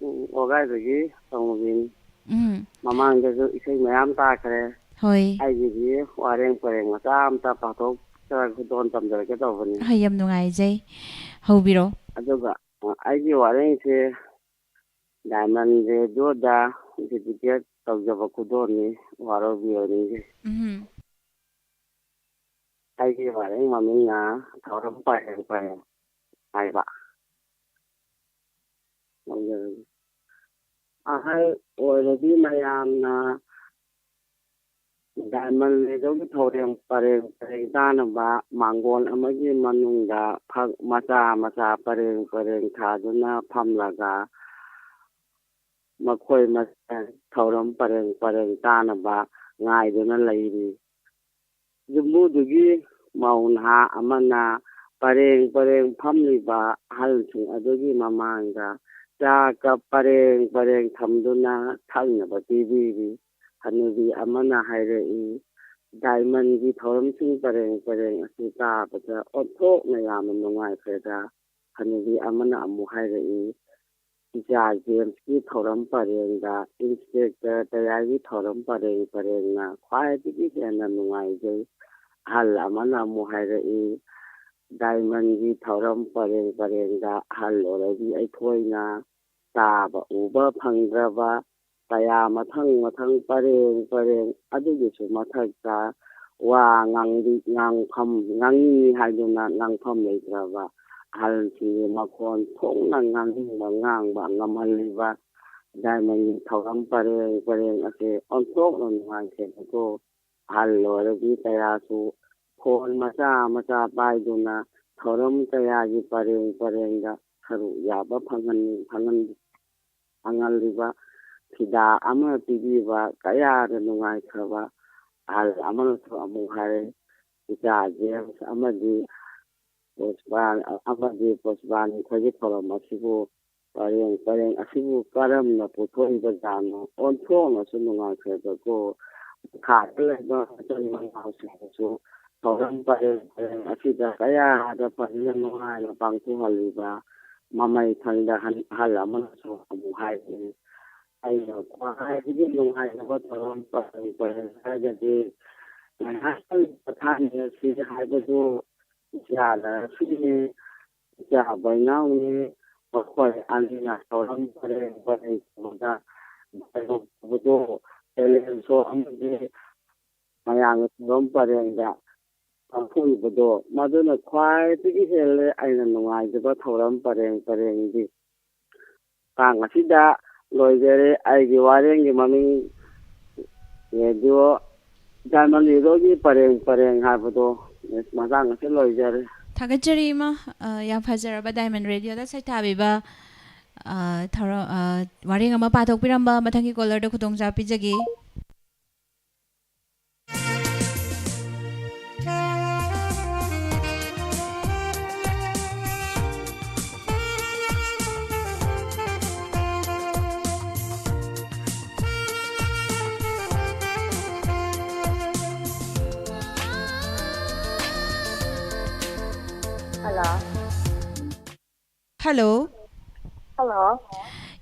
ꯎꯝ, ꯋꯥꯒꯥꯏꯗꯒꯤ ꯁꯣꯃꯣꯕꯤꯅꯤ꯫ ꯎꯝ꯫ ꯃꯃꯥꯡꯗꯁꯨ ꯏꯁꯩ ꯃꯌꯥꯝ ꯇꯥꯈ꯭ꯔꯦ꯫ ꯍꯣꯏ꯫ ꯑꯩꯒꯤꯗꯤ ꯋꯥꯔꯦꯡ ꯄꯔꯦꯡ ꯃꯆꯥ ꯑꯝꯇ ꯄꯥꯊꯣꯛꯆꯔꯒ ꯈꯨꯗꯣꯜ ꯇꯝꯖꯔꯛꯀꯦ ꯇꯧꯕꯅꯤ꯫ ꯍꯣꯏ, ꯌꯥꯝ ꯅꯨꯡꯉꯥꯏꯖꯩ꯫ ꯍꯧꯕꯤꯔꯣ꯫ ꯑꯗꯨꯒ, ꯑ, ꯑꯩꯒꯤ ꯋꯥꯔꯦꯡꯁꯦ Diamond Radio ꯗ dedicate ꯇꯧꯖꯕ ꯈꯨꯗꯣꯜꯅꯤ, ꯋꯥꯔꯧꯕꯤꯔꯣꯏ ꯅꯤꯡꯖꯩ꯫ ꯎꯝ꯫ ꯑꯩꯒꯤ ꯋꯥꯔꯦꯡ ꯃꯃꯤꯡꯅ ꯊꯧꯔꯝ ꯄꯔꯦꯡ ꯄꯔꯦꯡ꯫ ꯍꯥꯏꯕ꯫ ꯑꯍꯜ ꯑꯣꯏꯔꯗꯤ ꯃꯌꯥꯝꯅ ꯗꯥꯏꯃꯟ ꯂꯦꯗꯧꯒꯤ ꯊꯧꯔꯦꯡ ꯄꯔꯦꯡ ꯄꯔꯦꯡ ꯇꯥꯅꯕ ꯃꯥꯡꯒꯣꯜ ꯑꯃꯒꯤ ꯃꯅꯨꯡꯗ ꯐꯛ ꯃꯆꯥ ꯃꯆꯥ ꯄꯔꯦꯡ ꯄꯔꯦꯡ ꯊꯥꯗꯨꯅ ꯐꯝꯂꯒ ꯃꯈꯣꯏ ꯃꯁꯦꯜ ꯊꯧꯔꯝ ꯄꯔꯦꯡ ꯄꯔꯦꯡ ꯇꯥꯅꯕ ꯉꯥꯏꯗꯨꯅ ꯂꯩꯔꯤ꯫ ꯌꯨꯝꯕꯨꯗꯨꯒꯤ ꯃꯧ ꯅꯍꯥ ꯑꯃꯅ ꯄꯔꯦꯡ ꯄꯔꯦꯡ ꯐꯝꯂꯤꯕ ꯑꯍꯜꯁꯤꯡ ꯑꯗꯨꯒꯤ ꯃꯃꯥꯡꯗ ꯆꯥ ꯀꯞ ꯄꯔꯦꯡ ꯄꯔꯦꯡ ꯊꯝꯗꯨꯅ ꯊꯛꯅꯕ ꯄꯤꯕꯤꯔꯤ꯫ ꯍꯅꯨꯕꯤ ꯑꯃꯅ ꯍꯥꯏꯔꯛꯏ, "ꯗꯥꯏꯃꯟꯒꯤ ꯊꯧꯔꯝꯁꯤꯡ ꯄꯔꯦꯡ ꯄꯔꯦꯡ ꯑꯁꯤ ꯇꯥꯕꯗ ꯑꯣꯟꯊꯣꯛꯅ ꯌꯥꯝꯅ ꯅꯨꯡꯉꯥꯏꯈ꯭ꯔꯦꯗ꯫" ꯍꯅꯨꯕꯤ ꯑꯃꯅ ꯑꯃꯨꯛ ꯍꯥꯏꯔꯛꯏ, "ꯏꯆꯥ ꯖꯦꯝꯁꯀꯤ ꯊꯧꯔꯝ ꯄꯔꯦꯡꯗ ꯏꯟꯁꯄꯦꯛꯇꯔ ꯇꯌꯥꯏꯒꯤ ꯊꯧꯔꯝ ꯄꯔꯦꯡ ꯄꯔꯦꯡꯅ ꯈ꯭ꯋꯥꯏꯗꯒꯤ ꯍꯦꯟꯅ ꯅꯨꯡꯉꯥꯏꯖꯩ꯫" ꯑꯍꯜ ꯑꯃꯅ ꯑꯃꯨꯛ ꯍꯥꯏꯔꯛꯏ, "ꯗꯥꯏꯃꯟꯒꯤ ꯊꯧꯔꯝ ꯄꯔꯦꯡ ꯄꯔꯦꯡꯗ ꯑꯍꯜ ꯑꯣꯏꯔꯕꯤ ꯑꯩꯈꯣꯏꯅ ꯇꯥꯕ ꯎꯕ ꯐꯪꯗ꯭ꯔꯕ ꯀꯌꯥ ꯃꯊꯪ ꯃꯊꯪ ꯄꯔꯦꯡ ꯄꯔꯦꯡ ꯑꯗꯨꯒꯤꯁꯨ ꯃꯊꯛꯇ ꯋꯥ ꯉꯥꯡꯕꯤ-, ꯉꯥꯡꯐꯝ, ꯉꯥꯡꯅꯤꯡꯏ ꯍꯥꯏꯗꯨꯅ ꯉꯥꯡꯐꯝ ꯂꯩꯇ꯭ꯔꯕ ꯑꯍꯜꯁꯤꯡꯒꯤ ꯃꯈꯣꯟ ꯊꯣꯛꯅ ꯉꯥꯡꯅꯤꯡꯕ ꯉꯥꯡꯕ ꯉꯝꯍꯜꯂꯤꯕ ꯗꯥꯏꯃꯟꯒꯤ ꯊꯧꯔꯝ ꯄꯔꯦꯡ ꯄꯔꯦꯡ ꯑꯁꯤ ꯑꯣꯟꯊꯣꯛꯅ ꯅꯨꯡꯉꯥꯏꯈ꯭ꯔꯦꯕꯀꯣ꯫ ꯑꯍꯜ ꯑꯣꯏꯔꯕꯤ ꯀꯌꯥꯁꯨ ꯐꯣꯟ ꯃꯆꯥ ꯃꯆꯥ ꯄꯥꯏꯗꯨꯅ ꯊꯧꯔꯝ ꯀꯌꯥꯒꯤ ꯄꯔꯦꯡ ꯄꯔꯦꯡꯗ ꯁꯔꯨꯛ ꯌꯥꯕ ꯐꯪꯍꯟ-, ꯐꯪꯍꯟ-, ꯐꯪꯍꯜꯂꯤꯕ ꯐꯤꯗꯥ ꯑꯃ ꯄꯤꯕꯤꯕ ꯀꯌꯥꯗ ꯅꯨꯡꯉꯥꯏꯈ꯭ꯔꯕ ꯑꯍꯜ ꯑꯃꯅꯁꯨ ꯑꯃꯨꯛ ꯍꯥꯏꯔꯦ, "ꯏꯆꯥ ꯖꯦꯝꯁ ꯑꯃꯗꯤ ꯄꯨꯁꯄꯥ, ꯑꯃꯗꯤ ꯄꯨꯁꯄꯥ ꯅꯈꯣꯏꯒꯤ ꯊꯧꯔꯝ ꯑꯁꯤꯕꯨ, ꯄꯔꯦꯡ ꯄꯔꯦꯡ ꯑꯁꯤꯕꯨ ꯀꯔꯝꯅ ꯄꯨꯊꯣꯛꯏꯕꯖꯥꯠꯅꯣ? ꯑꯣꯟꯊꯣꯛꯅꯁꯨ ꯅꯨꯡꯉꯥꯏꯈ꯭ꯔꯦꯗꯀꯣ꯫" ꯃꯈꯥꯗ ꯂꯩꯕ ꯃꯇꯩ ꯃꯅꯥꯎꯁꯤꯡꯅꯁꯨ ꯊꯧꯔꯝ ꯄꯔꯦꯡ ꯄꯔꯦꯡ ꯑꯁꯤꯗ ꯀꯌꯥꯗ ꯐꯖꯅ ꯅꯨꯡꯉꯥꯏꯅ ꯄꯥꯡꯊꯣꯛꯍꯜꯂꯤꯕ ꯃꯃꯩ ꯊꯪꯗ ꯍꯟ-, ꯑꯍꯜ ꯑꯃꯅꯁꯨ ꯑꯃꯨꯛ ꯍꯥꯏꯔꯤ, "ꯑꯩꯅ ꯈ꯭ꯋꯥꯏꯗꯒꯤ ꯅꯨꯡꯉꯥꯏꯖꯕ ꯊꯧꯔꯝ ꯄꯔꯦꯡ ꯄꯔꯦꯡ ꯍꯥꯏꯔꯒꯗꯤ ꯉꯥꯏꯍꯥꯛꯇꯪ ꯄꯣꯊꯥꯃꯤꯟꯅꯁꯤ ꯍꯥꯏꯕꯗꯨ ꯏꯆꯥꯅ ꯁꯤꯅꯤ, ꯏꯆꯥ ꯕꯩꯅꯥꯎꯅꯤ, ꯃꯈꯣꯏ ꯑꯅꯤꯅ ꯊꯧꯔꯝ ꯄꯔꯦꯡ ꯄꯔꯦꯡ ꯇꯧꯕꯗ ꯗꯥꯏꯂꯣꯛ ꯇꯧꯕꯗꯨ ꯇꯦꯂꯦꯟ ꯁꯣ ꯑꯃꯗꯤ ꯃꯌꯥꯝꯒꯤ ꯊꯧꯔꯝ ꯄꯔꯦꯡꯗ ꯄꯥꯡꯊꯣꯛꯏꯕꯗꯣ, ꯃꯗꯨꯅ ꯈ꯭ꯋꯥꯏꯗꯒꯤ ꯍꯦꯜꯂꯦ ꯑꯩꯅ ꯅꯨꯡꯉꯥꯏꯖꯕ ꯊꯧꯔꯝ ꯄꯔꯦꯡ ꯄꯔꯦꯡꯗꯤ꯫ ꯇꯥꯡ ꯑꯁꯤꯗ ꯂꯣꯏꯖꯔꯦ꯫ ꯑꯩꯒꯤ ꯋꯥꯔꯦꯡꯒꯤ ꯃꯃꯤꯡ ꯔꯦꯗꯤꯑꯣ, ꯗꯥꯏꯃꯟ ꯔꯦꯗꯤꯑꯣꯒꯤ ꯄꯔꯦꯡ ꯄꯔꯦꯡ ꯍꯥꯏꯕꯗꯣ ꯃꯇꯥꯡ ꯑꯁꯤꯗ ꯂꯣꯏꯖꯔꯦ꯫ ꯊꯥꯒꯠꯆꯔꯤ ꯏꯃꯥ꯫ ꯑ, ꯌꯥꯝ ꯐꯖꯔꯕ ꯗꯥꯏꯃꯟ ꯔꯦꯗꯤꯑꯣꯗ ꯁꯩꯊꯥꯕꯤꯕ, ꯑ, ꯊꯧꯔꯝ, ꯑ, ꯋꯥꯔꯦꯡ ꯑꯃ ꯄꯥꯊꯣꯛꯄꯤꯔꯝꯕ꯫ ꯃꯊꯪꯒꯤ ꯀꯣꯂꯔꯗ ꯈꯨꯗꯣꯡꯆꯥꯕ ꯄꯤꯖꯒꯦ꯫ Hello. Hello. Hello.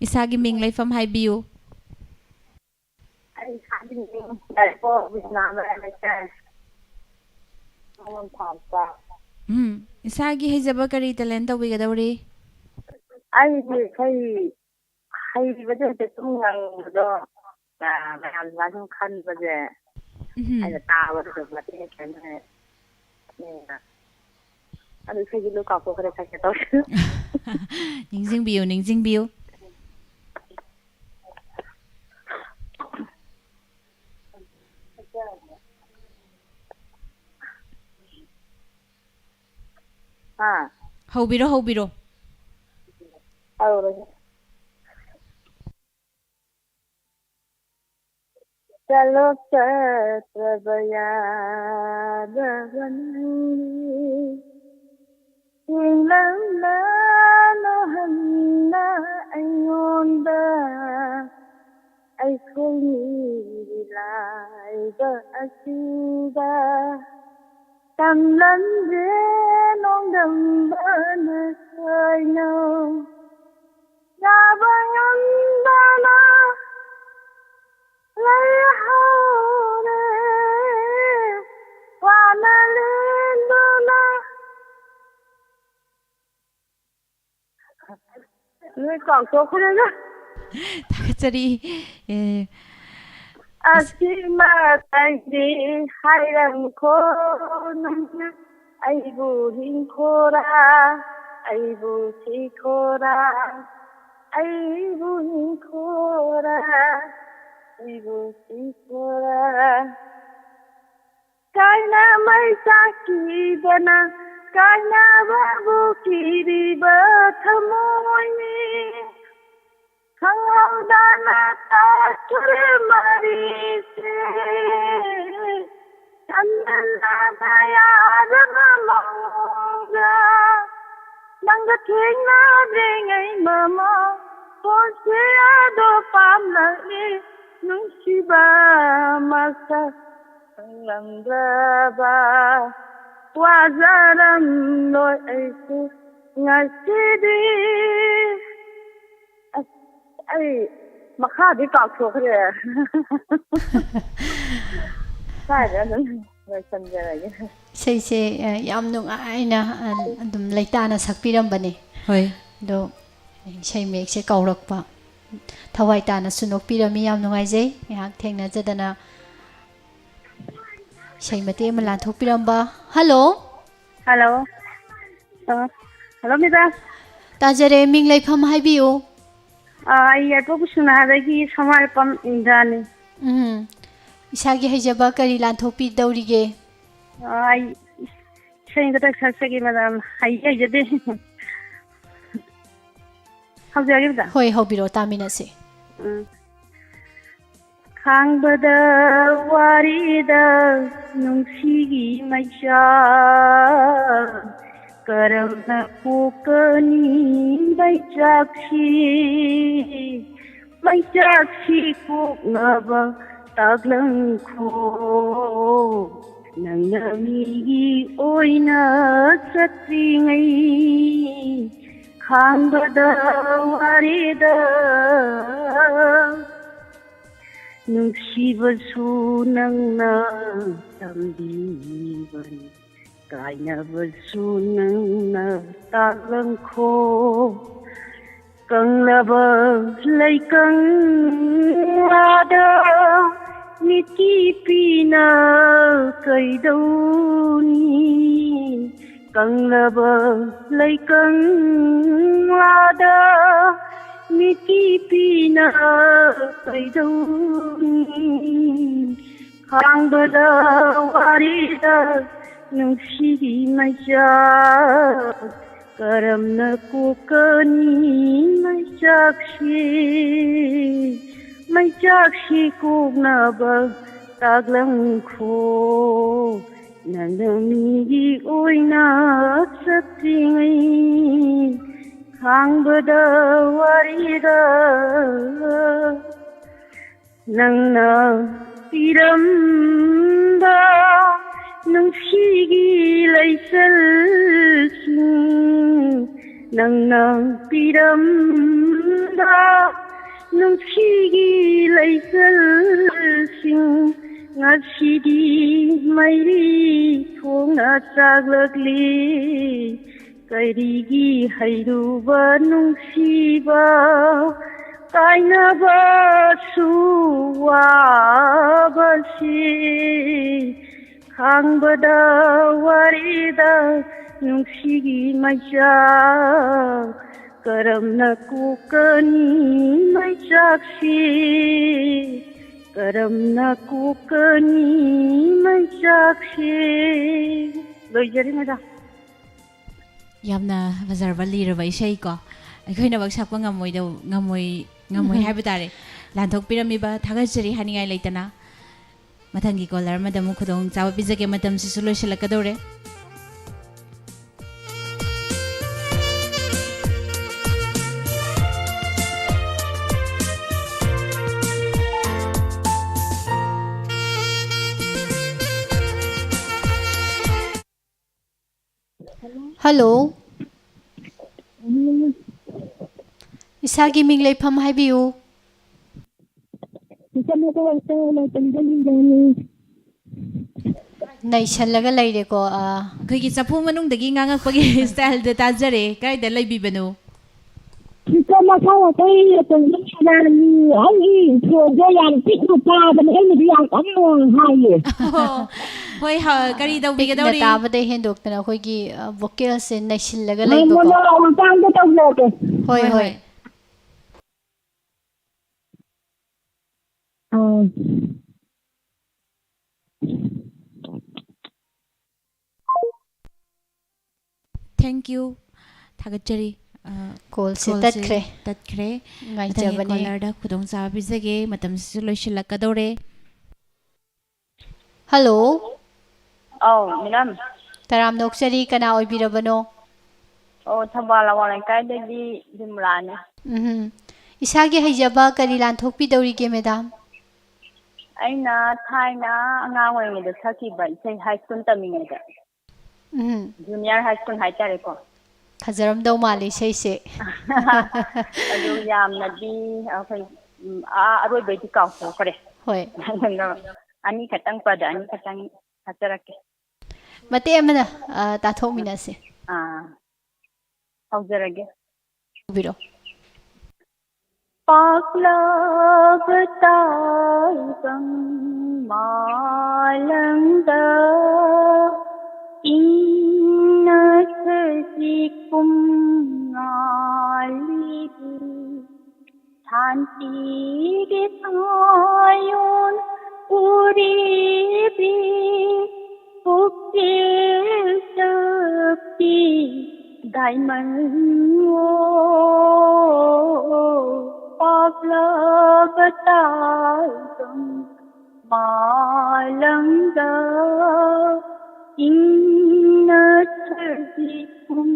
ꯏꯁꯥꯒꯤ ꯃꯤꯡ, ꯂꯩꯐꯝ ꯍꯥꯏꯕꯤꯌꯨ꯫ ꯑꯩ ꯏꯁꯥꯒꯤ ꯃꯤꯡ ꯌꯥꯏꯔꯤꯄꯣꯛ ꯕꯤꯁꯅꯥ ꯃꯔꯥꯏ ꯂꯩꯀꯥꯏ, ꯃꯉꯣꯟ ꯊꯥꯕ꯫ ꯎꯝ, ꯏꯁꯥꯒꯤ ꯍꯩꯖꯕ ꯀꯔꯤ talent ꯇꯧꯕꯤꯒꯗꯧꯔꯤ? ꯑꯩꯗꯤ ꯑꯩꯈꯣꯏ ꯍꯩꯕꯗꯤ ꯍꯩꯇꯦ, ꯁꯨꯝ ꯉꯪꯕꯗꯣ, ꯑ, ꯃꯌꯥꯝ ꯑꯗꯨꯃꯥꯏꯅ ꯁꯨꯝ ꯈꯟꯕꯁꯦ, ꯎꯝ꯫ ꯑꯩꯅ ꯇꯥꯕꯗ ꯑꯗꯨꯝ ꯃꯇꯦꯛ ꯈꯤꯇꯪ ꯈꯪꯉꯦ꯫ ꯎꯝ꯫ ꯑꯗꯨ ꯏꯁꯩꯗꯤ ꯂꯣꯏ ꯀꯥꯎꯊꯣꯛꯈ꯭ꯔꯦ, ꯁꯛꯀꯦ ꯇꯧꯔꯦ꯫ ꯅꯤꯡꯁꯤꯡꯕꯤꯌꯨ, ꯅꯤꯡꯁꯤꯡꯕꯤꯌꯨ꯫ ꯍꯥ? ꯍꯧꯕꯤꯔꯣ, ꯍꯧꯕꯤꯔꯣ꯫ ꯍꯧꯔꯒꯦ꯫ ꯆꯠꯂꯣ ꯆꯠꯇ꯭ꯔꯕ ꯌꯥꯗꯕ ꯅꯪꯗꯤ, ꯌꯦꯡꯂꯝꯂꯅꯨ ꯍꯟꯅ ꯑꯩꯉꯣꯟꯗ, ꯑꯩꯈꯣꯏ ꯃꯤꯒꯤ ꯂꯥꯏꯕ ꯑꯁꯤꯗ꯫ ꯇꯝꯂꯝꯗꯦ ꯅꯣꯡꯗꯝꯕꯅ ꯁꯣꯏꯅꯧ, ꯌꯥꯕ ꯉꯝꯗꯅ ꯂꯩꯍꯧꯔꯦ, ꯋꯥꯅ ꯂꯦꯟꯗꯨꯅ꯫ ꯂꯣꯏ ꯀꯥꯎꯊꯣꯛꯈ꯭ꯔꯦꯗ꯫ ꯊꯥꯒꯠꯆꯔꯤ꯫ ꯑꯦ, ꯑꯁꯤꯃꯇꯪꯗꯤ ꯍꯥꯏꯔꯝꯈꯣ ꯅꯪꯅ, ꯑꯩꯕꯨ ꯍꯤꯡꯈꯣꯔꯥ, ꯑꯩꯕꯨ ꯁꯤꯈꯣꯔꯥ, ꯑꯩꯕꯨ ꯍꯤꯡꯈꯣꯔꯥ, ꯑꯩꯕꯨ ꯁꯤꯈꯣꯔꯥ꯫ ꯀꯥꯏꯅ ꯃꯩ ꯆꯥꯛꯈꯤꯗꯅ, ꯀꯥꯏꯅꯕꯕꯨ ꯀꯤꯔꯤꯕ ꯊꯃꯣꯏꯅꯤ꯫ ꯈꯪꯍꯧꯗꯅ ꯇꯥꯈ꯭ꯔꯦ ꯃꯔꯤꯁꯦ, ꯁꯝꯅ ꯂꯥꯟꯅ ꯌꯥꯔꯕ ꯃꯑꯣꯡꯗ꯫ ꯅꯪꯒ ꯊꯦꯡꯅꯗ꯭ꯔꯤꯉꯩ ꯃꯃꯥꯡ, ꯄꯣꯠꯁꯦ ꯑꯗꯣ ꯄꯥꯝꯂꯛꯏ, ꯅꯨꯡꯁꯤꯕ ꯃꯁꯛ ꯈꯪꯂꯝꯗ꯭ꯔꯕ꯫ ꯋꯥꯖꯔꯝꯂꯣꯏ ꯑꯩꯁꯨ ꯉꯁꯤꯗꯤ꯫ ꯑꯁ, ꯑꯩ ꯃꯈꯥꯗꯤ ꯀꯥꯎꯊꯣꯛꯈ꯭ꯔꯦ꯫ ꯁ꯭ꯋꯥꯏꯗ ꯑꯗꯨꯝ ꯂꯣꯏꯁꯤꯟꯖꯔꯒꯦ꯫ ꯏꯁꯩꯁꯦ, ꯑ, ꯌꯥꯝ ꯅꯨꯡꯉꯥꯏꯅ, ꯑ, ꯑꯗꯨꯝ ꯂꯩꯇꯥꯅ ꯁꯛꯄꯤꯔꯝꯕꯅꯦ꯫ ꯍꯣꯏ꯫ ꯑꯗꯣ ꯏꯁꯩ ꯃꯌꯦꯛꯁꯦ ꯀꯥꯎꯔꯛꯄ꯫ ꯊꯋꯥꯏ ꯇꯥꯅꯁꯨ ꯅꯣꯛꯄꯤꯔꯝꯃꯤ꯫ ꯌꯥꯝ ꯅꯨꯡꯉꯥꯏꯖꯩ꯫ ꯉꯥꯏꯍꯥꯛ ꯊꯦꯡꯅꯖꯗꯅ ꯏꯁꯩ ꯃꯇꯦꯛ ꯑꯃ ꯂꯥꯟꯊꯣꯛꯄꯤꯔꯝꯕ꯫ ꯍꯜꯂꯣ꯫ ꯍꯜꯂꯣ꯫ ꯑ, ꯍꯜꯂꯣ, ꯃꯦꯗꯥꯝ꯫ ꯇꯥꯖꯔꯦ꯫ ꯃꯤꯡ ꯂꯩꯐꯝ ꯍꯥꯏꯕꯤꯌꯨ꯫ ꯑ, ꯑꯩ ꯌꯥꯏꯔꯤꯄꯣꯛ ꯕꯤꯁ꯭ꯋꯥꯅꯥꯊꯗꯒꯤ ꯁꯃꯥꯏꯄꯝ ꯏꯟꯗ꯭ꯔꯥꯅꯤ꯫ ꯎꯝ꯫ ꯏꯁꯥꯒꯤ ꯍꯩꯖꯕ ꯀꯔꯤ ꯂꯥꯟꯊꯣꯛꯄꯤꯗꯧꯔꯤꯒꯦ? ꯑ, ꯑꯩ ꯏꯁꯩ ꯑꯃꯇ ꯁꯛꯆꯒꯦ, ꯃꯦꯗꯥꯝ꯫ ꯍꯩ-, ꯍꯩꯖꯗꯦ꯫ ꯍꯧꯖꯔꯒꯦ, ꯃꯦꯗꯥꯝ꯫ ꯍꯣꯏ, ꯍꯧꯕꯤꯔꯛꯑꯣ, ꯇꯥꯃꯤꯟꯅꯁꯤ꯫ ꯎꯝ꯫ ꯈꯥꯡꯕꯗ ꯋꯥꯔꯦꯗ ꯅꯨꯡꯁꯤꯒꯤ ꯃꯩꯆꯥꯛ, ꯀꯔꯝꯅ ꯄꯣꯛꯀꯅꯤ ꯃꯩꯆꯥꯛꯁꯤ? ꯃꯩꯆꯥꯛꯁꯤ ꯄꯣꯛꯅꯕ ꯇꯥꯛꯂꯝꯈꯣ, ꯅꯪꯅ ꯃꯤꯒꯤ ꯑꯣꯏꯅ ꯆꯠꯇ꯭ꯔꯤꯉꯩ꯫ ꯈꯥꯡꯕꯗ ꯋꯥꯔꯦꯗ ꯅꯨꯡꯁꯤꯕꯁꯨ ꯅꯪꯅ ꯇꯝꯕꯤꯕꯅꯤ, ꯀꯥꯏꯅꯕꯁꯨ ꯅꯪꯅ ꯇꯥꯛꯂꯝꯈꯣ꯫ ꯀꯪꯂꯕ ꯂꯩꯀꯪꯂꯥꯗ ꯃꯤꯠꯀꯤ ꯄꯤꯅ ꯀꯩꯗꯧꯅꯤ? ꯀꯪꯂꯕ ꯂꯩꯀꯪꯂꯥꯗ ꯃꯤꯠꯀꯤ ꯄꯤꯅ ꯀꯩꯗꯧꯅꯤ? ꯈꯥꯡꯕꯗ ꯋꯥꯔꯤꯗ ꯅꯨꯡꯁꯤꯕꯤ ꯃꯩꯆꯥꯛ ꯀꯔꯝꯅ ꯀꯣꯛꯀꯅꯤ? ꯃꯩꯆꯥꯛꯁꯤ, ꯃꯩꯆꯥꯛꯁꯤ ꯀꯣꯛꯅꯕ ꯇꯥꯛꯂꯝꯈꯣ꯫ ꯅꯪꯅ ꯃꯤꯒꯤ ꯑꯣꯏꯅ ꯆꯠꯇ꯭ꯔꯤꯉꯩ ꯈꯥꯡꯕꯗ ꯋꯥꯔꯤꯗ ꯅꯪꯅ ꯄꯤꯔꯝꯕ ꯅꯨꯡꯁꯤꯒꯤ ꯂꯩꯆꯜꯁꯤꯡ, ꯅꯪꯅ ꯄꯤꯔꯝꯕ ꯅꯨꯡꯁꯤꯒꯤ ꯂꯩꯆꯜꯁꯤꯡ, ꯉꯁꯤꯗꯤ ꯃꯩꯔꯤ ꯊꯣꯡꯅ ꯆꯥꯛꯂꯛꯂꯤ꯫ ꯀꯔꯤꯒꯤ ꯍꯩꯔꯨꯕ ꯅꯨꯡꯁꯤꯕ ꯀꯥꯏꯅꯕꯁꯨ ꯋꯥꯕꯁꯤ? ꯈꯥꯡꯕꯗ ꯋꯥꯔꯤꯗ ꯅꯨꯡꯁꯤꯒꯤ ꯃꯩꯆꯥꯛ ꯀꯔꯝꯅ ꯀꯣꯛꯀꯅꯤ? ꯃꯩꯆꯥꯛꯁꯤ ꯀꯔꯝꯅ ꯀꯣꯛꯀꯅꯤ? ꯃꯩꯆꯥꯛꯁꯤ꯫ ꯂꯣꯏꯖꯔꯦ, ꯃꯦꯗꯥꯝ꯫ ꯌꯥꯝꯅ ꯐꯖꯔꯕ, ꯂꯤꯔꯕ ꯏꯁꯩꯀꯣ꯫ ꯑꯩꯈꯣꯏꯅ ꯁꯛꯄ ꯉꯝꯃꯣꯏꯗꯧ-, ꯉꯝꯃꯣꯏ, ꯉꯝꯃꯣꯏ ꯎꯝ꯫ ꯍꯥꯏꯕ ꯇꯥꯔꯦ꯫ ꯂꯥꯟꯊꯣꯛꯄꯤꯔꯝꯃꯤꯕ ꯊꯥꯒꯠꯆꯔꯤ ꯍꯥꯏꯅꯤꯡꯉꯥꯏ ꯂꯩꯇꯅ꯫ ꯃꯊꯪꯒꯤ caller ꯑꯃꯗ ꯑꯃꯨꯛ ꯈꯨꯗꯣꯡ ꯆꯥꯕ ꯄꯤꯖꯒꯦ꯫ ꯃꯇꯝꯁꯤꯁꯨ ꯂꯣꯏꯁꯤꯜꯂꯛꯀꯗꯧꯔꯦ꯫ Hello. ꯏꯁꯥꯒꯤ ꯃꯤꯡ ꯂꯩꯐꯝ ꯍꯥꯏꯕꯤꯌꯨ꯫ ꯅꯩꯁꯜꯂꯒ ꯂꯩꯔꯦꯀꯣ, ꯑꯥ꯫ ꯑꯩꯈꯣꯏꯒꯤ ꯆꯐꯨ ꯃꯅꯨꯡꯗꯒꯤ ꯉꯥꯡꯉꯛꯄꯒꯤ styleꯗ ꯇꯥꯖꯔꯦ꯫ ꯀꯥꯏꯗ ꯂꯩꯕꯤꯕꯅꯣ? ꯁꯤꯁꯇꯔ, ꯃꯁꯥ ꯑꯇꯩ ꯑꯇꯩ ꯌꯥꯅꯤ꯫ ꯑꯩꯒꯤ ꯏꯟꯇ꯭ꯔꯣꯗꯣ ꯌꯥꯝ ꯄꯤꯛꯅ ꯇꯥꯕꯅꯦ, ꯑꯩꯅꯗꯤ ꯌꯥꯝ ꯀꯟꯅ ꯍꯥꯏꯌꯦ꯫ ꯍꯣꯏ, ꯍ- ꯀꯔꯤ ꯄꯤꯛꯅ ꯇꯧꯕꯤꯒꯗꯧꯔꯤ? ꯇꯥꯕꯗꯩ ꯍꯦꯟꯗꯣꯛꯇꯅ ꯑꯩꯈꯣꯏꯒꯤ ꯚꯣꯀꯦꯜꯁꯦ ꯅꯩꯁꯤꯜꯂꯒ ꯑ, ꯂꯩꯕꯀꯣ꯫ ꯃꯣꯅꯣ ꯃꯇꯥꯡꯗ ꯇꯧꯖꯔꯛꯀꯦ꯫ ꯍꯣꯏ, ꯍꯣꯏ꯫ ꯑꯥ꯫ Thank you. ꯊꯥꯒꯠꯆꯔꯤ꯫ ꯑ, ꯀꯣꯜꯁꯦ ꯀꯣꯜꯁꯦ ꯇꯠꯈ꯭ꯔꯦ꯫ ꯇꯠꯈ꯭ꯔꯦ꯫ ꯃꯊꯪꯒꯤ ꯉꯥꯏꯖꯕꯅꯦ꯫ ꯀꯣꯂꯔꯗ ꯈꯨꯗꯣꯡꯆꯥꯕ ꯄꯤꯖꯒꯦ꯫ ꯃꯇꯝꯁꯤꯁꯨ ꯂꯣꯏꯁꯤꯜꯂꯛꯀꯗꯧꯔꯦ꯫ ꯍꯜꯂꯣ꯫ ꯑꯧ, ꯃꯦꯗꯥꯝ꯫ ꯇꯔꯥꯝꯅ ꯑꯣꯛꯆꯔꯤ, ꯀꯅꯥ ꯑꯣꯏꯕꯤꯔꯕꯅꯣ? ꯑꯣ, ꯊꯧꯕꯥꯜ ꯑꯋꯥꯡ ꯂꯩꯀꯥꯏꯗꯒꯤ ꯕꯤꯃꯂꯥꯅꯦ꯫ ꯎꯝ꯫ ꯏꯁꯥꯒꯤ ꯍꯩꯖꯕ ꯀꯔꯤ ꯂꯥꯟꯊꯣꯛꯄꯤꯗꯧꯔꯤꯒꯦ, ꯃꯦꯗꯥꯝ? ꯑꯩꯅ ꯊꯥꯏꯅ ꯑꯉꯥꯡ ꯑꯣꯏꯔꯤꯉꯩꯗ ꯁꯛꯈꯤꯕ ꯏꯁꯩ, ꯍꯥꯏ ꯁ꯭ꯀꯨꯜ ꯇꯝꯃꯤꯉꯩꯗ, ꯎꯝ꯫ ꯖꯨꯅꯤꯌꯔ ꯍꯥꯏ ꯁ꯭ꯀꯨꯜ ꯍꯥꯏꯇꯥꯔꯦꯀꯣ꯫ ꯐꯖꯔꯝꯗꯧ ꯃꯥꯜꯂꯦ ꯏꯁꯩꯁꯦ꯫ ꯑꯗꯨ ꯌꯥꯝꯅꯗꯤ ꯑꯩꯈꯣꯏ, ꯎꯝ, ꯑꯥ, ꯑꯔꯣꯏꯕꯩꯗꯤ ꯀꯥꯎꯊꯣꯛꯈ꯭ꯔꯦ꯫ ꯍꯣꯏ꯫ ꯑꯗꯣ ꯑꯅꯤꯈꯛꯇꯪ, ꯄꯗ ꯑꯅꯤꯈꯛꯇꯪ ꯊꯥꯖꯔꯛꯀꯦ꯫ ꯃꯇꯦꯛ ꯑꯃꯅ, ꯑ, ꯇꯥꯊꯣꯛꯃꯤꯟꯅꯁꯦ꯫ ꯑꯥ, ꯍꯧꯖꯔꯒꯦ꯫ ꯇꯧꯕꯤꯔꯣ꯫ ꯄꯥꯛꯂꯕ ꯇꯥꯏꯕꯪ ꯃꯥꯂꯪꯗ ꯏꯪꯅ ꯁꯖꯤꯛ ꯀꯨꯝ ꯉꯥꯜꯂꯤꯕꯤ ꯁꯥꯟꯇꯤꯒꯤ ꯁꯥꯌꯣꯟ ꯎꯔꯤꯕꯤ ꯄꯨꯛꯆꯦꯜ ꯆꯛꯄꯤ ꯗꯥꯏꯃꯟ ꯑꯣ ꯄꯥꯛꯂꯕ ꯇꯥꯏꯕꯪ ꯃꯥꯂꯪꯗ ꯏꯪꯅ ꯁꯖꯤꯛ ꯀꯨꯝ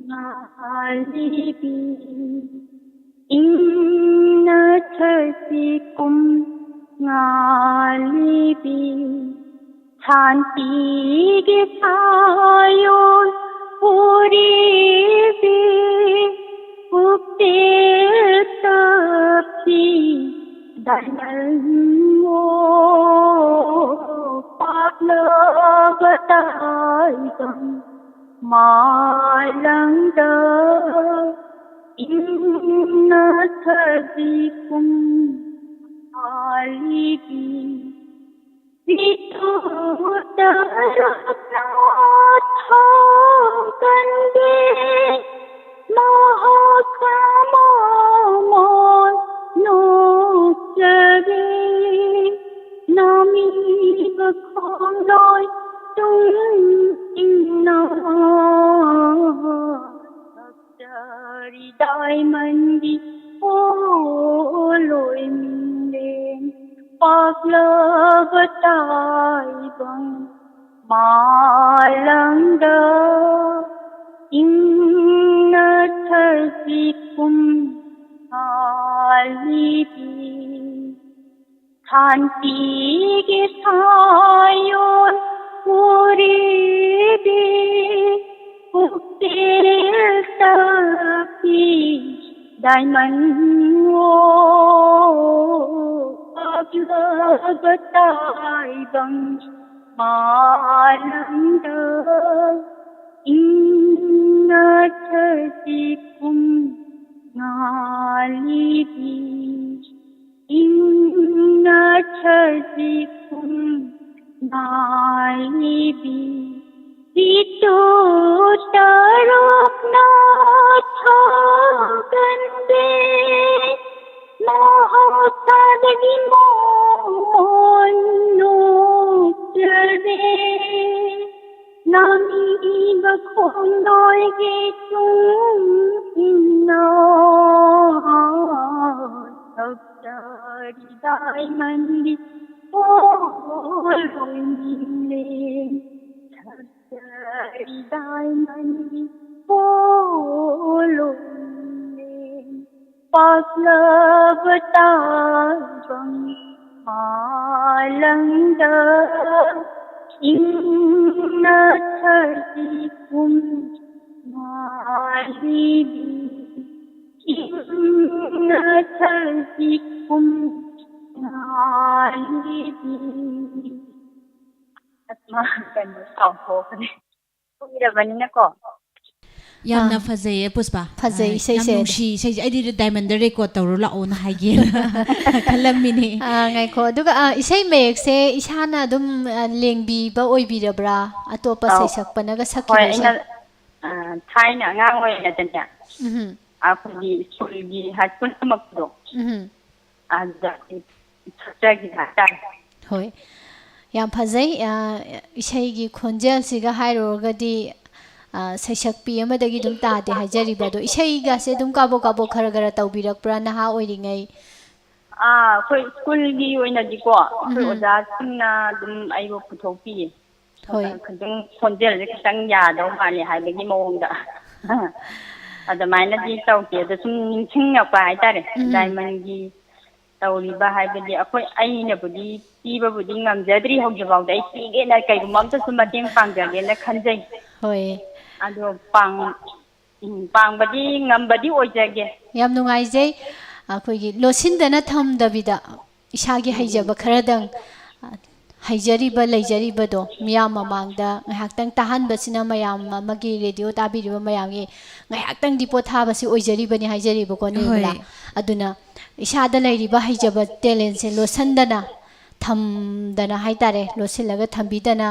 ꯉꯥꯜꯂꯤꯕꯤ ꯏꯪꯅ ꯁꯖꯤꯛ ꯀꯨꯝ ꯉꯥꯜꯂꯤꯕꯤ ꯁꯥꯟꯇꯤꯒꯤ ꯁꯥꯌꯣꯟ ꯎꯔꯤꯕꯤ ꯄꯨꯛꯆꯦꯜ ꯆꯛꯄꯤ ꯗꯥꯏꯃꯟ ꯑꯣ ꯄꯥꯛꯂꯕ ꯇꯥꯏꯕꯪ ꯃꯥꯂꯪꯗ ꯏꯪꯅ ꯊꯕꯤꯀꯨꯝ ꯍꯥꯂꯤꯕꯤ, ꯄꯤꯊꯣꯛꯇꯔꯛꯅ ꯊꯥꯒꯟꯕꯤ, ꯃꯍꯥꯛ ꯃꯃꯣꯟ ꯅꯣꯛꯆꯕꯤ, ꯅꯥꯃꯤꯕ ꯈꯣꯡꯂꯣꯏ ꯇꯨꯡ ꯏꯟꯅ ꯆꯔꯤꯗꯥꯏꯃꯟꯒꯤ ꯄꯣꯂꯣꯏ ꯃꯤꯡꯂꯦꯟ ꯄꯥꯛꯂꯕ ꯇꯥꯏꯕꯪ ꯃꯥꯂꯪꯗ ꯏꯪꯅ ꯊꯕꯤꯀꯨꯝ ꯍꯥꯂꯤꯕꯤ꯫ ꯈꯥꯟꯇꯤꯒꯤ ꯁꯥꯌꯣꯟ ꯎꯔꯤꯕꯤ, ꯄꯨꯛꯆꯦꯜ ꯇꯞꯄꯤ ꯗꯥꯏꯃꯟ ꯑꯣ, ꯄꯥꯛꯂꯕ ꯇꯥꯏꯕꯪ ꯃꯥꯂꯪꯗ ꯏꯪꯅ ꯊꯕꯤꯀꯨꯝ ꯉꯥꯜꯂꯤꯕꯤ꯫ ꯏꯪꯅ ꯊꯕꯤꯀꯨꯝ ꯉꯥꯜꯂꯤꯕꯤ, ꯄꯤꯇꯨ ꯇꯔꯨꯛꯅ ꯊꯥꯒꯟꯕꯤ, ꯃꯍꯧꯁꯥꯗꯒꯤ ꯃꯣꯃꯣꯟ ꯅꯣꯛꯆꯕꯤ, ꯅꯥꯃꯤꯕ ꯈꯣꯡꯂꯣꯏꯒꯤ ꯇꯨꯡ ꯏꯟꯅ ꯆꯔꯤꯗꯥꯏꯃꯟꯒꯤ ꯄꯣꯂꯣꯏ ꯃꯤꯡꯂꯦꯟ, ꯆꯔꯤꯗꯥꯏꯃꯟꯒꯤ ꯄꯣꯂꯣꯏ ꯃꯤꯡꯂꯦꯟ ꯄꯥꯛꯂꯕ ꯇꯥꯏꯕꯪ ꯃꯥꯂꯪꯗ ꯏꯪꯅ ꯊꯕꯤꯀꯨꯝ ꯉꯥꯜꯂꯤꯕꯤ, ꯏꯪꯅ ꯊꯕꯤꯀꯨꯝ ꯉꯥꯜꯂꯤꯕꯤ꯫ ꯑꯁ, ꯃꯥ ꯀꯩꯅꯣ ꯁꯥꯎꯊꯣꯛꯈ꯭ꯔꯦ꯫ ꯀꯨꯏꯔꯕꯅꯤꯅꯀꯣ꯫ ꯌꯥꯝꯅ ꯑꯥ꯫ ꯐꯖꯩꯌꯦ, ꯄꯨꯁꯄꯥ꯫ ꯐꯖꯩ ꯑꯥ, ꯏꯁꯩꯁꯦ꯫ ꯌꯥꯝ ꯅꯨꯡꯁꯤ ꯏꯁꯩꯁꯦ꯫ ꯑꯩꯗꯤ ꯗꯥꯏꯃꯟꯗ ꯔꯦꯀꯣꯔꯗ ꯇꯧꯔ ꯂꯥꯛꯑꯣꯅ ꯍꯥꯏꯒꯦꯅ ꯈꯜꯂꯝꯃꯤꯅꯦ꯫ ꯑꯥ, ꯉꯥꯏꯈꯣ꯫ ꯑꯗꯨꯒ, ꯑꯥ, ꯏꯁꯩ ꯃꯌꯦꯛꯁꯦ ꯏꯁꯥꯅ ꯑꯗꯨꯝ, ꯑꯥ, ꯂꯦꯡꯕꯤꯕ ꯑꯣꯏꯕꯤꯔꯕ꯭ꯔꯥ? ꯑꯇꯣꯞꯄ ꯑꯧ꯫ ꯁꯩꯁꯛꯄꯅꯒ ꯍꯣꯏ, ꯁꯛꯈꯤꯕꯁꯦ? ꯑꯩꯅ, ꯑꯥ, ꯊꯥꯏꯅ ꯑꯉꯥꯡ ꯑꯣꯏꯔꯤꯉꯩꯗꯅꯦ, ꯎꯝꯍꯨꯝ꯫ ꯑꯩꯈꯣꯏꯒꯤ ꯁ꯭ꯀꯨꯜꯒꯤ ꯍꯥꯏ ꯁ꯭ꯀꯨꯜ ꯇꯝꯃꯛꯄꯗꯣ, ꯎꯝꯍꯨꯝ꯫ ꯑꯗꯨꯗ ꯑꯩ ꯁꯛꯆꯈꯤꯕ ꯍꯥꯏꯇꯥꯔꯦ꯫ ꯍꯣꯏ꯫ ꯌꯥꯝ ꯐꯖꯩ꯫ ꯑ, ꯏꯁꯩꯒꯤ ꯈꯣꯟꯖꯦꯜꯁꯤꯒ ꯍꯥꯏꯔꯨꯔꯒꯗꯤ, ꯑ, ꯁꯩꯁꯛꯄꯤ ꯑꯃꯗꯒꯤ ꯑꯗꯨꯝ ꯇꯥꯗꯦ ꯍꯥꯏꯖꯔꯤꯕ꯫ ꯑꯗꯣ ꯏꯁꯩꯒꯁꯦ ꯑꯗꯨꯝ ꯀꯥꯕꯣꯛ ꯀꯥꯕꯣꯛ ꯈꯔ ꯈꯔ ꯇꯧꯕꯤꯔꯛꯄ꯭ꯔꯥ ꯅꯍꯥ ꯑꯣꯏꯔꯤꯉꯩ? ꯑꯥ, ꯑꯩꯈꯣꯏ ꯁ꯭ꯀꯨꯜꯒꯤ ꯑꯣꯏꯅꯗꯤꯀꯣ, ꯑꯩꯈꯣꯏ ꯎꯝꯍꯨꯝ꯫ ꯑꯣꯖꯥꯁꯤꯡꯅ ꯑꯗꯨꯝ ꯑꯩꯕꯨ ꯄꯨꯊꯣꯛꯄꯤꯌꯦ꯫ ꯍꯣꯏ꯫ ꯑꯗꯨꯝ ꯈꯣꯟꯖꯦꯜꯁꯦ ꯈꯤꯇꯪ ꯌꯥꯗꯧ ꯃꯥꯜꯂꯦ ꯍꯥꯏꯕꯒꯤ ꯃꯑꯣꯡꯗ꯫ ꯑꯗꯨꯃꯥꯏꯅꯗꯤ ꯇꯧꯗꯦ꯫ ꯑꯗꯣ ꯁꯨꯝ ꯅꯤꯡꯁꯤꯡꯉꯛꯄ ꯍꯥꯏꯇꯥꯔꯦ꯫ ꯎꯝꯍꯨꯝ꯫ ꯗꯥꯏꯃꯟꯒꯤ ꯇꯧꯔꯤꯕ ꯍꯥꯏꯕꯗꯤ ꯑꯩꯈꯣꯏ, ꯑꯩꯅꯕꯨꯗꯤ ꯄꯤꯕꯕꯨꯗꯤ ꯉꯝꯖꯗ꯭ꯔꯤ ꯍꯧꯖꯤꯛꯐꯥꯎꯗ꯫ ꯑꯩ ꯄꯤꯒꯦꯅ ꯀꯩꯒꯨꯝꯕ ꯑꯝꯇꯁꯨ ꯃꯇꯦꯡ ꯄꯥꯡꯖꯒꯦꯅ ꯈꯟꯖꯩ꯫ ꯍꯣꯏ꯫ ꯑꯗꯣ ꯄꯥꯡ-, ꯎꯝ, ꯄꯥꯡꯕꯗꯤ ꯉꯝꯕꯗꯤ ꯑꯣꯏꯖꯒꯦ꯫ ꯌꯥꯝ ꯅꯨꯡꯉꯥꯏꯖꯩ꯫ ꯑꯩꯈꯣꯏꯒꯤ ꯂꯣꯠꯁꯤꯟꯗꯅ ꯊꯝꯗꯕꯤꯗ ꯏꯁꯥꯒꯤ ꯎꯝ, ꯎꯝ꯫ ꯍꯩꯖꯕ ꯈꯔꯗꯪ, ꯑ, ꯍꯩꯖꯔꯤꯕ, ꯂꯩꯖꯔꯤꯕꯗꯣ ꯃꯤꯌꯥꯝ ꯃꯃꯥꯡꯗ ꯉꯥꯏꯍꯥꯛꯇꯪ ꯇꯥꯍꯟꯕꯁꯤꯅ ꯃꯌꯥꯝ ꯑꯃꯒꯤ, ꯔꯦꯗꯤꯑꯣ ꯇꯥꯕꯤꯔꯤꯕ ꯃꯌꯥꯝꯒꯤ ꯉꯥꯏꯍꯥꯛꯇꯪꯗꯤ ꯄꯣꯊꯥꯕꯁꯤ ꯑꯣꯏꯖꯔꯤꯕꯅꯤ ꯍꯥꯏꯖꯔꯤꯕꯀꯣ, ꯅꯤꯔꯃꯂꯥ꯫ ꯍꯣꯏ꯫ ꯑꯗꯨꯅ ꯏꯁꯥꯗ ꯂꯩꯔꯤꯕ ꯍꯩꯖꯕ ꯇꯦꯂꯦꯟꯁꯦ ꯂꯣꯠꯁꯤꯟꯗꯅ ꯊꯝꯗꯅ ꯍꯥꯏꯇꯥꯔꯦ, ꯂꯣꯠꯁꯤꯜꯂꯒ ꯊꯝꯕꯤꯗꯅ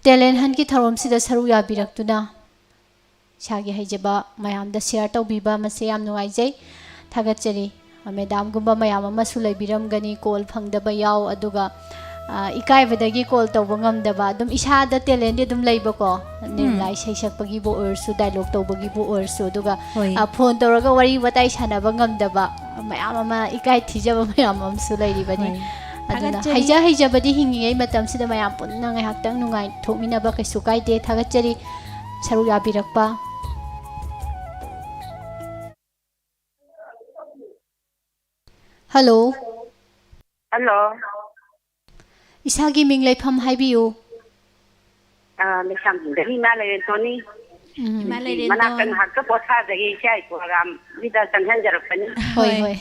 ꯇꯦꯂꯦꯟ ꯍꯟꯠꯀꯤ ꯊꯧꯔꯝꯁꯤꯗ ꯁꯔꯨꯛ ꯌꯥꯕꯤꯔꯛꯇꯨꯅ ꯏꯁꯥꯒꯤ ꯍꯩꯖꯕ ꯃꯌꯥꯝꯗ ꯁꯤꯌꯔ ꯇꯧꯕꯤꯕ, ꯃꯁꯤ ꯌꯥꯝ ꯅꯨꯡꯉꯥꯏꯖꯩ꯫ ꯊꯥꯒꯠꯆꯔꯤ꯫ ꯃꯦꯗꯥꯝꯒꯨꯝꯕ ꯃꯌꯥꯝ ꯑꯃꯁꯨ ꯂꯩꯕꯤꯔꯝꯒꯅꯤ, ꯀꯣꯜ ꯐꯪꯗꯕ ꯌꯥꯎ, ꯑꯗꯨꯒ, ꯑ, ꯏꯀꯥꯏꯕꯗꯒꯤ ꯀꯣꯜ ꯇꯧꯕ ꯉꯝꯗꯕ, ꯑꯗꯨꯝ ꯏꯁꯥꯗ ꯇꯦꯂꯦꯟꯗꯤ ꯑꯗꯨꯝ ꯂꯩꯕꯀꯣ, ꯎꯝ꯫ ꯅꯤꯔꯃꯂꯥ ꯏꯁꯩ ꯁꯛꯄꯒꯤꯕꯨ ꯑꯣꯏꯔꯁꯨ, ꯗꯥꯏꯂꯣꯛ ꯇꯧꯕꯒꯤꯕꯨ ꯑꯣꯏꯔꯁꯨ, ꯑꯗꯨꯒ, ꯍꯣꯏ꯫ ꯑ, ꯐꯣꯟ ꯇꯧꯔꯒ ꯋꯥꯔꯤ ꯋꯥꯇꯥꯏ ꯁꯥꯟꯅꯕ ꯉꯝꯗꯕ ꯃꯌꯥꯝ ꯑꯃ, ꯏꯀꯥꯏ ꯊꯤꯖꯕ ꯃꯌꯥꯝ ꯑꯃꯁꯨ ꯂꯩꯔꯤꯕꯅꯤ꯫ ꯍꯣꯏ꯫ ꯑꯗꯨꯅ ꯊꯥꯒꯠꯆꯔꯤ꯫ ꯍꯩꯖ ꯍꯩꯖꯕꯗꯤ ꯍꯤꯡꯉꯤꯉꯩ ꯃꯇꯝꯁꯤꯗ ꯃꯌꯥꯝ ꯄꯨꯟꯅ ꯉꯥꯏꯍꯥꯛꯇꯪ ꯅꯨꯡꯉꯥꯏꯊꯣꯛꯃꯤꯟꯅꯕ ꯀꯩꯁꯨ ꯀꯥꯏꯗꯦ꯫ ꯊꯥꯒꯠꯆꯔꯤ ꯁꯔꯨꯛ ꯌꯥꯕꯤꯔꯛꯄ꯫ ꯍꯜꯂꯣ꯫ ꯍꯜꯂꯣ꯫ ꯏꯁꯥꯒꯤ ꯃꯤꯡ ꯂꯩꯐꯝ ꯍꯥꯏꯕꯤꯌꯨ꯫ ꯑꯥ, ꯂꯩꯁꯥꯡꯕꯝꯗꯒꯤ ꯏꯃꯥ ꯂꯩꯔꯦꯟꯇꯣꯟꯅꯤ꯫ ꯎꯝ꯫ ꯏꯃꯥ ꯂꯩꯔꯦꯟꯇꯣꯟ꯫ ꯃꯅꯥꯛꯇ ꯉꯥꯏꯍꯥꯛꯇ ꯄꯣꯊꯥꯖꯒꯦ, ꯏꯆꯥ ꯏꯄꯨ ꯑꯔꯥꯝꯒꯤꯗ ꯆꯪꯍꯟꯖꯔꯛꯄꯅꯤ꯫ ꯍꯣꯏ, ꯍꯣꯏ꯫ ꯍꯣꯏ꯫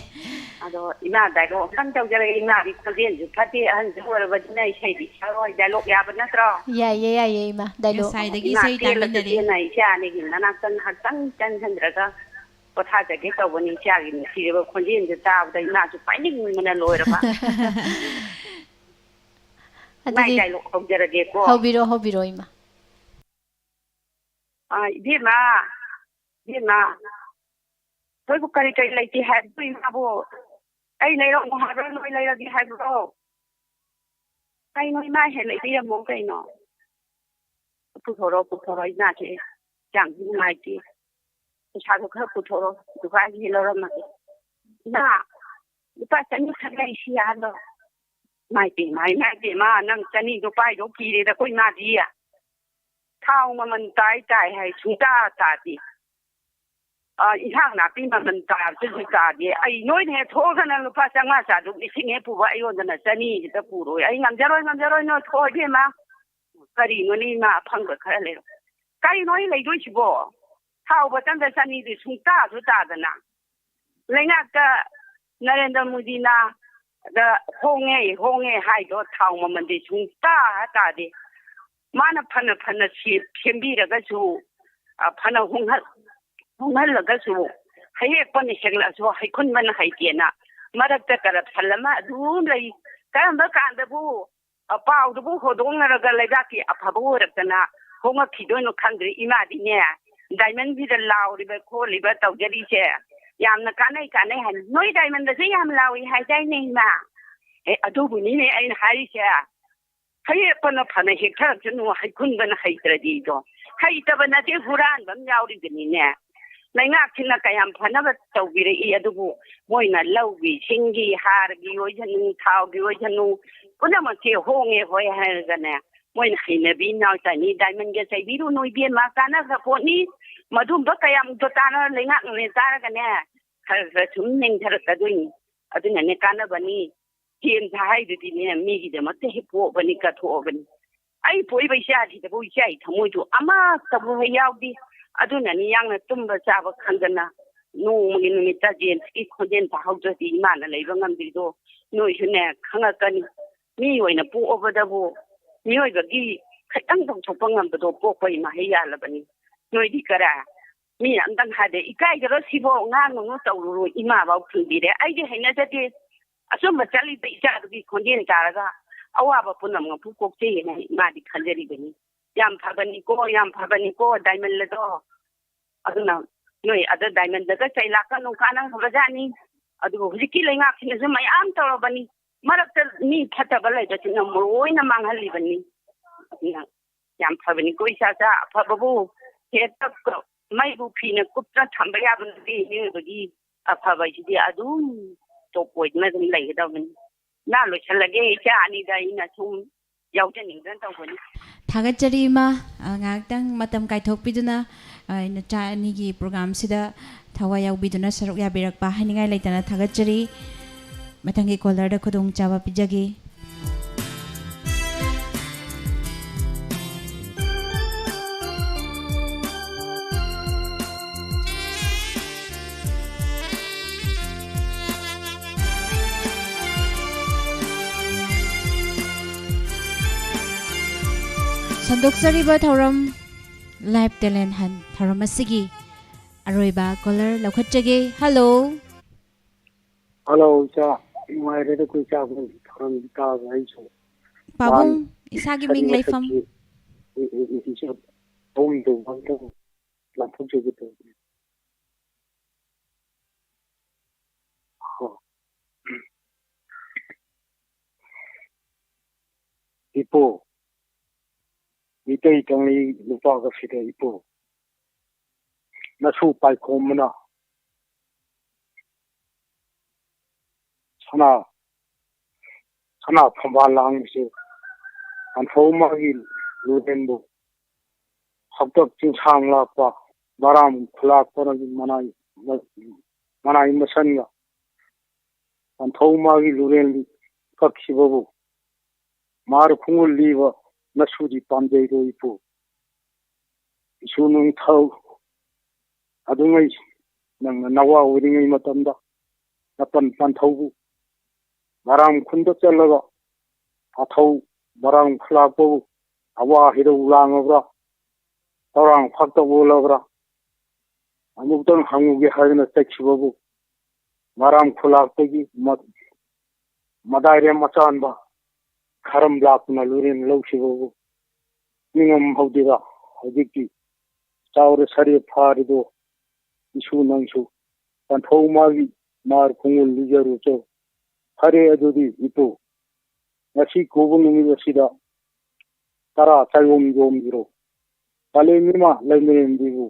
ꯑꯗꯣ ꯏꯃꯥ, ꯗꯥꯏꯂꯣꯛ ꯑꯝꯇꯪ ꯇꯧꯖꯔꯒꯦ꯫ ꯏꯃꯥꯗꯤ ꯈꯣꯟꯖꯦꯜꯁꯨ ꯐꯠꯇꯦ, ꯑꯍꯟꯁꯨ ꯑꯣꯏꯔꯕꯅꯤꯅ ꯏꯁꯩꯗꯤ ꯁꯛꯑꯔꯣꯏ꯫ ꯗꯥꯏꯂꯣꯛ ꯌꯥꯕ ꯅꯠꯇ꯭ꯔꯣ? ꯌꯥꯏꯌꯦ, ꯌꯥꯏꯌꯦ, ꯏꯃꯥ, ꯗꯥꯏꯂꯣꯛ꯫ ꯉꯁꯥꯏꯗꯒꯤ ꯏꯃꯥ ꯏꯁꯩ ꯇꯦꯜꯂꯁꯨ ꯇꯥꯃꯤꯟꯅꯔꯦ꯫ ꯇꯦꯟꯅ ꯏꯆꯥ ꯑꯅꯤꯒꯤ ꯃꯅꯥꯛꯇ ꯉꯥꯏꯍꯥꯛꯇꯪ ꯆꯪꯁꯤꯟꯗ꯭ꯔꯒ ꯄꯣꯊꯥꯖꯒꯦ ꯇꯧꯕꯅꯤ꯫ ꯏꯆꯥꯒꯤ ꯅꯨꯡꯁꯤꯔꯕ ꯈꯣꯟꯖꯦꯜꯁꯦ ꯇꯥꯕꯗ ꯏꯃꯥꯁꯨ ꯄꯥꯏꯅꯤꯡꯕꯅ ꯂꯣꯏꯔꯕ꯫ ꯏꯃꯥꯏ ꯑꯗꯨꯗꯤ ꯗꯥꯏꯂꯣꯛ ꯍꯧꯖꯔꯒꯦꯀꯣ꯫ ꯍꯧꯕꯤꯔꯣ, ꯍꯧꯕꯤꯔꯣ, ꯏꯃꯥ꯫ ꯑꯥ, ꯏꯕꯦꯝꯃ, ꯏꯕꯦꯝꯃ, ꯅꯣꯏꯕꯨ ꯀꯔꯤ ꯀꯔꯤ ꯂꯩꯇꯦ ꯍꯥꯏꯕ꯭ꯔꯣ? ꯏꯃꯥꯕꯨ ꯑꯩ ꯂꯩꯔꯛꯑꯣ ꯍꯥꯏꯕ꯭ꯔꯣ, ꯅꯣꯏ ꯂꯩꯔꯒꯦ ꯍꯥꯏꯕ꯭ꯔꯣ? ꯀꯩꯅꯣ, ꯏꯃꯥ ꯍꯦꯛ ꯂꯩꯕꯤꯔꯝꯃꯣ ꯀꯩꯅꯣ꯫ ꯄꯨꯊꯣꯔꯛꯑꯣ, ꯄꯨꯊꯣꯔꯛꯑꯣ, ꯏꯃꯥꯁꯦ ꯍꯛꯆꯥꯡꯁꯨ ꯅꯨꯡꯉꯥꯏꯇꯦ꯫ ꯄꯩꯁꯥꯗꯣ ꯈꯔ ꯄꯨꯊꯣꯔꯛꯑꯣ, ꯗꯨꯀꯥꯟꯗꯒꯤ ꯂꯧꯔꯝꯃꯒꯦ꯫ ꯏꯃꯥ, ꯂꯨꯄꯥ ꯆꯅꯤ ꯈꯛ ꯂꯩꯁꯤ ꯍꯥꯏꯕ꯭ꯔꯣ? ꯏꯃꯥꯏ ꯄꯦꯝꯃ, ꯏꯃꯥꯏ ꯄꯦꯝꯃ, ꯅꯪ ꯆꯅꯤꯗꯣ ꯄꯥꯏꯗꯧ ꯀꯤꯔꯦꯗ ꯑꯩꯈꯣꯏ ꯏꯃꯥꯗꯤ꯫ ꯊꯥꯎ ꯃꯃꯜ ꯇꯥꯏ ꯇꯥꯏ ꯍꯥꯏ, ꯁꯨꯡꯇꯥ ꯇꯥꯗꯦ꯫ ꯑ, ꯏꯟꯁꯥꯡ ꯅꯥꯄꯤ ꯃꯃꯜ ꯇꯥꯕꯁꯨ ꯇꯥꯗꯦ꯫ ꯑꯩ ꯅꯣꯏꯅ ꯍꯦꯛ ꯊꯣꯛꯑꯒꯅ ꯂꯨꯄꯥ ꯆꯥꯝꯃꯉꯥ ꯆꯥꯇ꯭ꯔꯨꯛ ꯂꯤꯁꯤꯡ ꯍꯦꯛ ꯄꯨꯕ, ꯑꯩꯉꯣꯟꯗꯅ ꯆꯅꯤ ꯍꯦꯛꯇ ꯄꯨꯔꯣꯏ꯫ ꯑꯩ ꯉꯝꯖꯔꯣꯏ, ꯉꯝꯖꯔꯣꯏ, ꯅꯣꯏ ꯊꯣꯛꯑꯣ ꯏꯕꯦꯝꯃ꯫ ꯀꯔꯤꯅꯣꯅꯦ ꯏꯃꯥ, ꯑꯐꯪꯕ ꯈꯔ ꯂꯩꯔꯣ꯫ ꯀꯔꯤꯅꯣ ꯑꯩ ꯂꯩꯗꯣꯏꯁꯤꯕꯣ? ꯊꯥꯎ ꯕꯣꯇꯜꯗ ꯆꯅꯤꯗꯤ ꯁꯨꯡꯇꯥꯁꯨ ꯇꯥꯗꯅ꯫ ꯂꯩꯉꯥꯛꯇ ꯅꯔꯦꯟꯗ꯭ꯔ ꯃꯣꯗꯤꯅ ꯗ ꯍꯣꯡꯉꯦ, ꯍꯣꯡꯉꯦ ꯍꯥꯏꯗꯣ ꯊꯥꯎ ꯃꯃꯜꯗꯤ ꯁꯨꯡꯇꯥ ꯇꯥꯗꯦ꯫ ꯃꯥꯅ ꯐꯅ ꯐꯅ ꯁꯦ-, ꯁꯦꯝꯕꯤꯔꯒꯁꯨ, ꯑ, ꯐꯅ ꯍꯣꯡꯍꯜ-, ꯍꯣꯡꯍꯜꯂꯒꯁꯨ ꯍꯌꯦꯛꯄꯅ ꯍꯦꯛꯂꯛꯑꯁꯨ ꯍꯩꯈꯨꯟꯕꯅ ꯍꯩꯇꯦꯅ ꯃꯔꯛꯇ corruption ꯑꯃ ꯑꯗꯨꯝ ꯂꯩ꯫ ꯀꯔꯝꯕ ꯀꯥꯟꯗꯕꯨ ꯑ, ꯄꯥꯎꯗꯨꯕꯨ ꯍꯣꯗꯣꯛꯅꯔꯒ ꯂꯩꯕꯥꯛꯀꯤ ꯑꯐꯕ ꯑꯣꯏꯔꯛꯇꯅ ꯍꯣꯡꯉꯛꯈꯤꯗꯣꯏꯅꯣ ꯈꯪꯗ꯭ꯔꯦ꯫ ꯏꯃꯥꯗꯤꯅꯦ, diamondꯁꯤꯗ ꯂꯥꯎꯔꯤꯕ ꯈꯣꯠꯂꯤꯕ ꯇꯧꯖꯔꯤꯁꯦ ꯌꯥꯝꯅ ꯀꯥꯟꯅꯩ, ꯀꯥꯟꯅꯩ ꯍꯥꯏ꯫ ꯅꯣꯏ diamondꯗꯁꯦ ꯌꯥꯝ ꯂꯥꯎꯏ ꯍꯥꯏꯗꯥꯏꯅꯦ ꯏꯃꯥ? ꯑꯦ, ꯑꯗꯨꯕꯨꯅꯤꯅꯦ ꯑꯩꯅ ꯍꯥꯏꯔꯤꯁꯦ꯫ ꯍꯌꯦꯛꯄꯅ ꯐꯅ ꯍꯦꯛꯊꯔꯛꯁꯅꯨ, ꯍꯩꯈꯨꯟꯕꯅ ꯍꯩꯇ꯭ꯔꯗꯤꯗꯣ꯫ ꯍꯩꯇꯕ ꯅꯠꯇꯦ, ꯍꯨꯔꯥꯟꯕ ꯑꯃ ꯌꯥꯎꯔꯤꯕꯅꯤꯅꯦ꯫ ꯂꯩꯉꯥꯛꯁꯤꯅ ꯀꯌꯥꯝ ꯐꯅꯕ ꯇꯧꯕꯤꯔꯛꯏ, ꯑꯗꯨꯕꯨ ꯃꯣꯏꯅ ꯂꯧꯒꯤ, ꯏꯁꯤꯡꯒꯤ, ꯍꯥꯔꯒꯤ ꯑꯣꯏꯁꯅꯨ, ꯊꯥꯎꯒꯤ ꯑꯣꯏꯁꯅꯨ, ꯄꯨꯝꯅꯃꯛꯁꯦ ꯍꯣꯡꯉꯦ ꯍꯣꯏ ꯍꯥꯏꯔꯒꯅꯦ, ꯃꯣꯏꯅ ꯍꯩꯅꯕꯤ ꯅꯥꯎ ꯇꯥꯏꯅꯤ꯫ Diamondꯒ ꯆꯩꯕꯤꯔꯨꯅꯨ ꯏꯕꯦꯝꯃ, ꯀꯥꯟꯅꯈ꯭ꯔ ꯄꯣꯠꯅꯤ꯫ ꯃꯗꯨꯝꯕ ꯀꯌꯥꯃꯨꯛꯇ ꯇꯥꯟꯅ ꯂꯩꯉꯥꯛꯅꯅꯦ ꯇꯥꯔꯒꯅꯦ, ꯈꯔ ꯈꯔ ꯁꯨꯝ ꯅꯦꯝꯊꯔꯛꯀꯗꯣꯏꯅꯤ꯫ ꯑꯗꯨꯅꯅꯦ ꯀꯥꯟꯅꯕꯅꯤ꯫ ꯁꯦꯟ ꯍꯥꯏꯗꯨꯗꯤꯅꯦ, ꯃꯤꯒꯤꯗꯃꯛꯇ ꯍꯦꯛ ꯄꯣꯛꯑꯕꯅꯤ, ꯀꯠꯊꯣꯛꯑꯕꯅꯤ꯫ ꯑꯩ ꯄꯣꯛꯏꯕ ꯏꯆꯥꯁꯤꯗꯕꯨ ꯏꯆꯥꯒꯤ ꯊꯃꯣꯏꯗꯨ ꯑꯃꯠꯇꯕꯨ ꯍꯦꯛ ꯌꯥꯎꯗꯦ꯫ ꯑꯗꯨꯅꯅꯤ ꯌꯥꯡꯅ ꯇꯨꯝꯕ ꯆꯥꯕ ꯈꯪꯗꯅ ꯅꯣꯡꯃꯒꯤ ꯅꯨꯃꯤꯠꯇ ꯖꯦꯝꯁꯀꯤ ꯈꯣꯟꯖꯦꯜ ꯇꯥꯍꯧꯗ꯭ꯔꯗꯤ ꯏꯃꯥꯅ ꯂꯩꯕ ꯉꯝꯗ꯭ꯔꯤꯗꯣ ꯅꯣꯏꯁꯨꯅꯦ ꯈꯪꯉꯛꯀꯅꯤ꯫ ꯃꯤ ꯑꯣꯏꯅ ꯄꯣꯛꯑꯕꯗꯕꯨ ꯃꯤꯑꯣꯏꯕꯒꯤ ꯈꯤꯇꯪ ꯇꯧꯊꯣꯛꯄ ꯉꯝꯕꯗꯣ ꯄꯣꯛꯄꯒꯤ ꯃꯍꯩ ꯌꯥꯜꯂꯕꯅꯤ꯫ ꯅꯣꯏꯗꯤ ꯀꯔꯥ? ꯃꯤ ꯑꯝꯇꯪ ꯍꯥꯏꯗꯦ, "ꯏꯀꯥꯏꯗꯔꯣ ꯁꯤꯕꯣ? ꯉꯥꯡꯉꯨꯅꯨ, ꯇꯧꯔꯨꯔꯣ", ꯏꯃꯥꯐꯥꯎ ꯊꯤꯡꯕꯤꯔꯦ꯫ ꯑꯩꯗꯤ ꯍꯩꯅꯖꯗꯦ꯫ ꯑꯆꯨꯝꯕ ꯆꯠꯂꯤꯕ ꯏꯆꯥꯗꯨꯒꯤ ꯈꯣꯟꯖꯦꯜ ꯇꯥꯔꯒ ꯑꯋꯥꯕ ꯄꯨꯝꯅꯃꯛꯄꯨ ꯀꯣꯛꯆꯩꯌꯦꯅ ꯃꯥꯗꯤ ꯈꯟꯖꯔꯤꯕꯅꯤ꯫ ꯌꯥꯝ ꯐꯕꯅꯤꯀꯣ, ꯌꯥꯝ ꯐꯕꯅꯤꯀꯣ ꯗꯥꯏꯃꯟ ꯑꯗꯣ꯫ ꯑꯗꯨꯅ ꯅꯣꯏ ꯑꯗ ꯗꯥꯏꯃꯟꯗꯒ ꯆꯩ ꯂꯥꯛꯀꯅꯨ, ꯀꯥꯟꯅꯈ꯭ꯔꯕꯖꯥꯠꯅꯤ꯫ ꯑꯗꯨꯕꯨ ꯍꯧꯖꯤꯛꯀꯤ ꯂꯩꯉꯥꯛꯁꯤꯅꯁꯨ ꯃꯌꯥꯝ ꯇꯧꯔꯕꯅꯤ꯫ ꯃꯔꯛꯇ ꯃꯤ ꯐꯠꯇꯕ ꯂꯩꯕꯁꯤꯅ ꯂꯣꯏꯅ ꯃꯥꯡꯍꯜꯂꯤꯕꯅꯤ꯫ ꯑꯗꯨꯅ ꯌꯥꯝ ꯐꯕꯅꯤꯀꯣ ꯏꯆꯥꯆꯥ, ꯑꯐꯕꯕꯨ ꯍꯦꯛꯇ ꯃꯩꯕꯨ ꯐꯤꯅ ꯀꯨꯞꯇꯅ ꯊꯝꯕ ꯌꯥꯕ ꯅꯠꯇꯦ꯫ ꯃꯤꯑꯣꯏꯕꯒꯤ ꯑꯐꯕ ꯍꯥꯏꯁꯤꯗꯤ ꯑꯗꯨꯝ ꯇꯣꯞ ꯑꯣꯏꯗꯨꯅ ꯑꯗꯨꯝ ꯂꯩꯒꯗꯕꯅꯤ꯫ ꯅ ꯂꯣꯏꯁꯤꯜꯂꯒꯦ ꯏꯆꯥ ꯑꯅꯤꯗ ꯑꯩꯅ ꯁꯨꯝ ꯌꯥꯎꯖꯅꯤꯡꯗꯅ ꯇꯧꯕꯅꯤ꯫ ꯊꯥꯒꯠꯆꯔꯤ ꯏꯃꯥ, ꯑ, ꯉꯥꯏꯍꯥꯛꯇꯪ ꯃꯇꯝ ꯀꯥꯏꯊꯣꯛꯄꯤꯗꯨꯅ, ꯑ, ꯅꯆꯥ ꯑꯅꯤꯒꯤ ꯄ꯭ꯔꯣꯒ꯭ꯔꯥꯝꯁꯤꯗ ꯊꯋꯥꯏ ꯌꯥꯎꯕꯤꯗꯨꯅ ꯁꯔꯨꯛ ꯌꯥꯕꯤꯔꯛꯄ ꯍꯥꯏꯅꯤꯡꯉꯥꯏ ꯂꯩꯇꯅ ꯊꯥꯒꯠꯆꯔꯤ꯫ ꯃꯊꯪꯒꯤ ꯀꯣꯂꯔꯗ ꯈꯨꯗꯣꯡꯆꯥꯕ ꯄꯤꯖꯒꯦ꯫ ꯁꯟꯗꯣꯛꯆꯔꯤꯕ ꯊꯧꯔꯝ Live Talent Hunt ꯊꯧꯔꯝ ꯑꯁꯤꯒꯤ ꯑꯔꯣꯏꯕ ꯀꯣꯂꯔ ꯂꯧꯈꯠꯆꯒꯦ꯫ ꯍꯜꯂꯣ꯫ ꯍꯜꯂꯣ, ꯏꯆꯥ꯫ ꯅꯨꯡꯉꯥꯏꯔꯦꯗ ꯑꯩꯈꯣꯏ ꯏꯆꯥ ꯑꯩꯈꯣꯏꯒꯤ ꯊꯧꯔꯝꯁꯤ ꯇꯥꯕ ꯑꯩꯁꯨ꯫ ꯄꯥꯕꯨꯡ, ꯃꯥꯅꯤ꯫ ꯏꯁꯥꯒꯤ ꯃꯤꯡ ꯁꯥꯔꯤ ꯂꯩꯐꯝ꯫ ꯃꯊꯛꯀꯤ, ꯏ-, ꯏ-, ꯏ-, ꯏꯆꯥ ꯑꯍꯨꯝ ꯇꯧꯕ ꯑꯝꯇꯪ ꯂꯥꯟꯊꯣꯛꯆꯒꯦ ꯇꯧꯕꯅꯤ꯫ ꯍꯣ꯫ ꯏꯄꯨ, ꯃꯤꯇꯩ ꯀꯪꯂꯩ ꯂꯨꯄꯥ ꯀꯞꯁꯤꯗ ꯏꯄꯨ, ꯅꯁꯨ ꯄꯥꯏꯈꯣꯝꯕꯅ ꯁꯅꯥ, ꯁꯅꯥ ꯐꯝꯕꯥꯜ ꯂꯥꯡꯕꯁꯦ, ꯄꯟꯊꯧ ꯃꯥꯒꯤ ꯂꯨꯔꯦꯟꯕꯨ ꯍꯥꯛꯇꯛ ꯆꯤꯡꯁꯥꯡ ꯂꯥꯛꯄ ꯕꯔꯥꯝ ꯈꯨꯂꯥꯛꯄꯅꯒꯤ ꯃꯅꯥꯏ, ꯃꯅꯥꯏ ꯃꯁꯟꯒ ꯄꯟꯊꯧ ꯃꯥꯒꯤ ꯂꯨꯔꯦꯟ ꯀꯛꯈꯤꯕꯕꯨ ꯃꯥꯔ ꯈꯣꯡꯒꯨꯜ ꯂꯤꯕ ꯅꯁꯨꯗꯤ ꯄꯥꯝꯖꯩꯗꯣ ꯏꯄꯨ꯫ ꯏꯁꯨ ꯅꯨꯡꯊꯧ ꯑꯗꯨꯉꯩ ꯅꯪꯅ ꯅꯋꯥ ꯑꯣꯏꯔꯤꯉꯩ ꯃꯇꯝꯗ ꯅꯄꯟ ꯄꯟꯊꯧꯕꯨ ꯃꯔꯥꯝ ꯈꯨꯟꯗ ꯆꯠꯂꯒ ꯑꯊꯧ ꯃꯔꯥꯝ ꯈꯨꯂꯥꯛꯄꯕꯨ ꯑꯋꯥ ꯍꯩꯔꯧ ꯂꯥꯡꯉꯕ꯭ꯔꯥ? ꯇꯧꯔꯥꯡ ꯐꯥꯛꯇ ꯑꯣꯜꯂꯕ꯭ꯔꯥ? ꯑꯃꯨꯛꯇꯪ ꯍꯪꯉꯨꯒꯦ ꯍꯥꯏꯗꯅ ꯆꯠꯈꯤꯕꯕꯨ ꯃꯔꯥꯝ ꯈꯨꯂꯥꯛꯄꯒꯤ ꯃ-, ꯃꯗꯥꯏꯔꯦꯝ ꯑꯆꯥꯟꯕ ꯈꯔꯝ ꯂꯥꯛꯇꯨꯅ ꯂꯨꯔꯦꯟ ꯂꯧꯈꯤꯕꯕꯨ ꯅꯤꯡꯉꯝ ꯍꯧꯗꯦꯗ꯫ ꯍꯧꯖꯤꯛꯇꯤ ꯆꯥꯎꯔꯦ ꯁꯔꯦ ꯐꯥꯔꯤꯗꯣ ꯏꯁꯨ ꯅꯪꯁꯨ ꯄꯟꯊꯧ ꯃꯥꯒꯤ ꯃꯥꯔ ꯈꯣꯡꯒꯨꯜ ꯂꯤꯖꯔꯨꯆꯣ꯫ ꯐꯔꯦ ꯑꯗꯨꯗꯤ ꯏꯄꯨ, ꯉꯁꯤ ꯀꯧꯕ ꯅꯨꯃꯤꯠ ꯑꯁꯤꯗ ꯇꯔꯥ ꯆꯥꯌꯣꯝ ꯌꯣꯝꯕꯤꯔꯣ꯫ ꯄꯂꯦꯝ ꯏꯃꯥ ꯂꯩꯃꯔꯦꯟꯕꯤꯕꯨ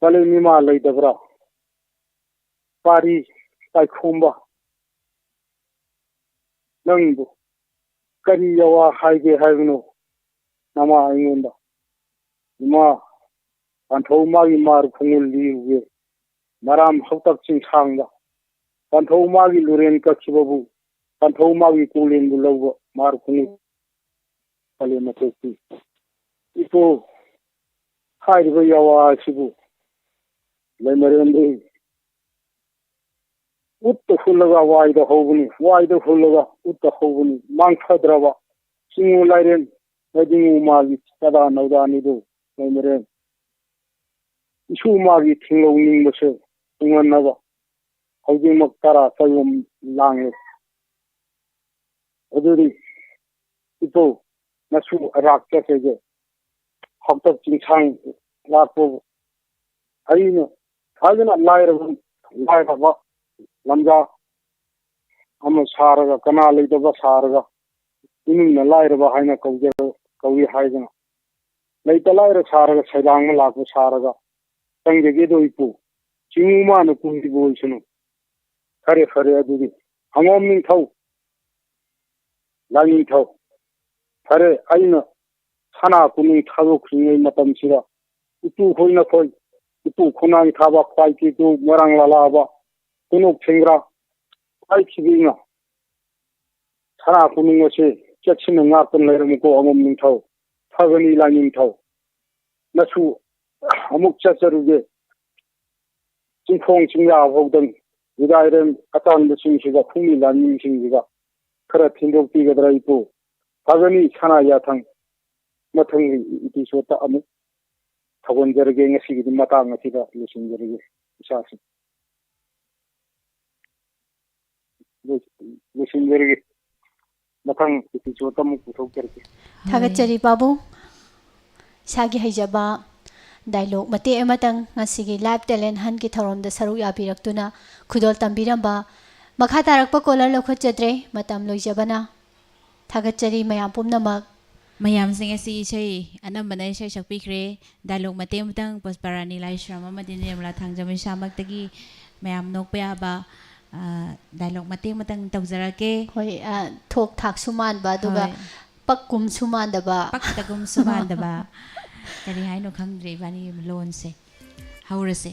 ꯄꯂꯦꯝ ꯏꯃꯥ ꯂꯩꯇꯕ꯭ꯔꯥ? ꯄꯥꯔꯤ ꯄꯥꯏꯈꯣꯝꯕ ꯅꯪꯕꯨ ꯀꯔꯤ ꯌꯥꯋꯥ ꯍꯥꯏꯒꯦ ꯍꯥꯏꯕꯅꯣ? ꯅꯃꯥ ꯑꯩꯉꯣꯟꯗ ꯏꯃꯥ ꯄꯟꯊꯧ ꯃꯥꯒꯤ ꯃꯥꯔ ꯈꯣꯡꯒꯨꯜ ꯂꯤꯔꯨꯒꯦ꯫ ꯃꯔꯥꯝ ꯍꯧꯇꯛ ꯆꯤꯡꯁꯥꯡꯗ ꯄꯟꯊꯧ ꯃꯥꯒꯤ ꯂꯨꯔꯦꯟ ꯀꯛꯈꯤꯕꯕꯨ ꯄꯟꯊꯧ ꯃꯥꯒꯤ ꯀꯣꯂꯦꯟꯕꯨ ꯂꯧꯕ ꯃꯥꯔ ꯈꯣꯡꯒꯨꯜ ꯄꯂꯦꯝ ꯑꯇꯣꯛꯄꯤ꯫ ꯏꯄꯨ, ꯍꯥꯏꯔꯤꯕ ꯌꯥꯋꯥ ꯑꯁꯤꯕꯨ ꯂꯩꯃꯔꯦꯟꯗꯤ ꯎꯠꯇ ꯍꯨꯜꯂꯒ ꯋꯥꯏꯗ ꯍꯧꯕꯅꯤ, ꯋꯥꯏꯗ ꯍꯨꯜꯂꯒ ꯎꯠꯇ ꯍꯧꯕꯅꯤ꯫ ꯃꯥꯡꯊꯗ꯭ꯔꯕ ꯆꯤꯡꯉꯨ ꯂꯥꯏꯔꯦꯟ ꯂꯩꯗꯤꯡꯉꯨ ꯃꯥꯒꯤ ꯆꯥꯗꯥ ꯅꯧꯗꯥꯅꯤꯗꯨ ꯂꯩꯃꯔꯦꯟ꯫ ꯏꯁꯨ ꯃꯥꯒꯤ ꯊꯤꯡꯂꯧ ꯅꯤꯡꯕꯁꯦ ꯇꯨꯡꯍꯟꯅꯕ ꯍꯧꯖꯤꯛꯃꯛ ꯇꯔꯥ ꯆꯌꯣꯝ ꯂꯥꯡꯂꯦ꯫ ꯑꯗꯨꯗꯤ ꯏꯄꯨ, ꯅꯁꯨ ꯑꯩꯍꯥꯛ ꯆꯠꯆꯒꯦ꯫ ꯍꯥꯛꯇꯛ ꯆꯤꯡꯁꯥꯡ ꯂꯥꯛꯄꯕꯨ ꯑꯩꯅ ꯐꯖꯅ ꯂꯥꯏꯔꯕ, ꯂꯥꯏꯔꯕ ꯂꯝꯖꯥ ꯑꯃ ꯁꯥꯔꯒ, ꯀꯅꯥ ꯂꯩꯇꯕ ꯁꯥꯔꯒ, ꯏꯃꯨꯡꯅ ꯂꯥꯏꯔꯕ ꯍꯥꯏꯅ ꯀꯧꯖ-, ꯀꯧꯏ ꯍꯥꯏꯗꯅ, ꯂꯩꯇ ꯂꯥꯏꯔ ꯁꯥꯔꯒ, ꯁꯩꯗꯥꯡꯅ ꯂꯥꯛꯄ ꯁꯥꯔꯒ ꯆꯪꯖꯒꯦꯗꯣ ꯏꯄꯨ꯫ ꯆꯤꯡꯉꯨ ꯃꯥꯅ ꯀꯨꯝꯈꯤꯕ ꯑꯣꯏꯁꯅꯨ꯫ ꯐꯔꯦ, ꯐꯔꯦ, ꯑꯗꯨꯗꯤ ꯍꯪꯉꯣꯝ ꯅꯤꯡꯊꯧ, ꯂꯥꯏꯅꯤꯡꯊꯧ, ꯐꯔꯦ, ꯑꯩꯅ ꯁꯅꯥ ꯀꯣꯅꯨꯡ ꯊꯥꯗꯣꯛꯈ꯭ꯔꯤꯉꯩ ꯃꯇꯝꯁꯤꯗ ꯏꯄꯨ ꯈꯣꯏ ꯅꯈꯣꯏ, ꯏꯄꯨ ꯈꯨꯅꯥꯡ ꯊꯥꯕ, ꯈ꯭ꯋꯥꯏ ꯀꯦꯇꯨ, ꯃꯣꯏꯔꯥꯡ ꯂꯥꯂꯥꯕ, ꯀꯣꯅꯣꯛ ꯁꯤꯡꯒ꯭ꯔꯥ, ꯈ꯭ꯋꯥꯏ ꯈꯤꯕꯤꯅ ꯁꯅꯥ ꯀꯣꯅꯨꯡ ꯑꯁꯤ ꯆꯦꯛꯁꯤꯟꯅ ꯉꯥꯛꯇꯨꯅ ꯂꯩꯔꯝꯃꯨꯀꯣ, ꯑꯉꯣꯝ ꯅꯤꯡꯊꯧ, ꯐꯒꯅꯤ ꯂꯥꯏꯅꯤꯡꯊꯧ꯫ ꯅꯁꯨ ꯑꯃꯨꯛ ꯆꯠꯆꯔꯨꯒꯦ꯫ ꯆꯤꯡꯈꯣꯡ ꯆꯤꯡꯌꯥ ꯐꯥꯎꯗꯪ ꯏꯔꯥꯏꯔꯦꯝ ꯑꯇꯥꯡꯕꯁꯤꯡꯁꯤꯒ ꯈꯨꯡꯒꯤ ꯂꯥꯟꯃꯤꯁꯤꯡꯁꯤꯒ ꯈꯔ ꯊꯤꯟꯗꯣꯛꯄꯤꯒꯗ꯭ꯔꯥ ꯏꯄꯨ? ꯐꯒꯅꯤ ꯁꯅꯥ ꯌꯥꯊꯪ꯫ ꯃꯊꯪꯒꯤ episode-ꯇ ꯑꯃꯨꯛ ꯊꯧꯒꯣꯟꯖꯔꯒꯦ꯫ ꯉꯁꯤꯒꯤꯗꯤ ꯃꯇꯥꯡ ꯑꯁꯤꯗ ꯂꯣꯏꯁꯤꯟꯖꯔꯒꯦ ꯏꯁꯥꯁꯤ꯫ ꯂꯣꯏ-, ꯂꯣꯏꯁꯤꯟꯖꯔꯒꯦ꯫ ꯃꯊꯪ episode-ꯇ ꯑꯃꯨꯛ ꯄꯨꯊꯣꯛꯆꯔꯛꯀꯦ꯫ ꯊꯥꯒꯠꯆꯔꯤ ꯄꯥꯕꯨꯡ꯫ ꯏꯁꯥꯒꯤ ꯍꯩꯖꯕ dialogue ꯃꯇꯦꯛ ꯑꯃꯇꯪ ꯉꯁꯤꯒꯤ Live Talent Hunt-ꯀꯤ ꯊꯧꯔꯝꯗ ꯁꯔꯨꯛ ꯌꯥꯕꯤꯔꯛꯇꯨꯅ ꯈꯨꯗꯣꯜ ꯇꯝꯕꯤꯔꯝꯕ꯫ ꯃꯈꯥ ꯇꯥꯔꯛꯄ caller ꯂꯧꯈꯠꯆꯗ꯭ꯔꯦ, ꯃꯇꯝ ꯂꯣꯏꯖꯕꯅ꯫ ꯊꯥꯒꯠꯆꯔꯤ ꯃꯌꯥꯝ ꯄꯨꯝꯅꯃꯛ꯫ ꯃꯌꯥꯝꯁꯦ ꯉꯁꯤ ꯏꯁꯩ ꯑꯅꯝꯕꯅ ꯏꯁꯩ ꯁꯛꯄꯤꯈ꯭ꯔꯦ꯫ Dialogue ꯃꯇꯦꯛ ꯑꯃꯇꯪ ꯄꯨꯁꯄꯥꯔꯥꯅꯤ ꯂꯥꯏꯁ꯭ꯔꯝ ꯑꯃꯗꯤ ꯅꯤꯔꯃꯂꯥ ꯊꯥꯡꯖꯝ ꯏꯁꯥꯃꯛꯇꯒꯤ ꯃꯌꯥꯝ ꯅꯣꯛꯄ ꯌꯥꯕ, ꯑ, dialogue ꯃꯇꯦꯛ ꯑꯃꯇꯪ ꯇꯧꯖꯔꯛꯀꯦ꯫ ꯍꯣꯏ, ꯑ, ꯊꯣꯛ ꯊꯥꯛꯁꯨ ꯃꯥꯟꯕ, ꯑꯗꯨꯒ ꯍꯣꯏ꯫ ꯄꯛꯀꯨꯝꯁꯨ ꯃꯥꯟꯗꯕ꯫ ꯄꯛꯇꯒꯨꯝꯁꯨ ꯃꯥꯟꯗꯕ꯫ ꯀꯔꯤ ꯍꯥꯏꯅꯣ ꯈꯪꯗ꯭ꯔꯦ ꯏꯕꯥꯅꯤ ꯂꯣꯟꯁꯦ꯫ ꯍꯧꯔꯁꯦ꯫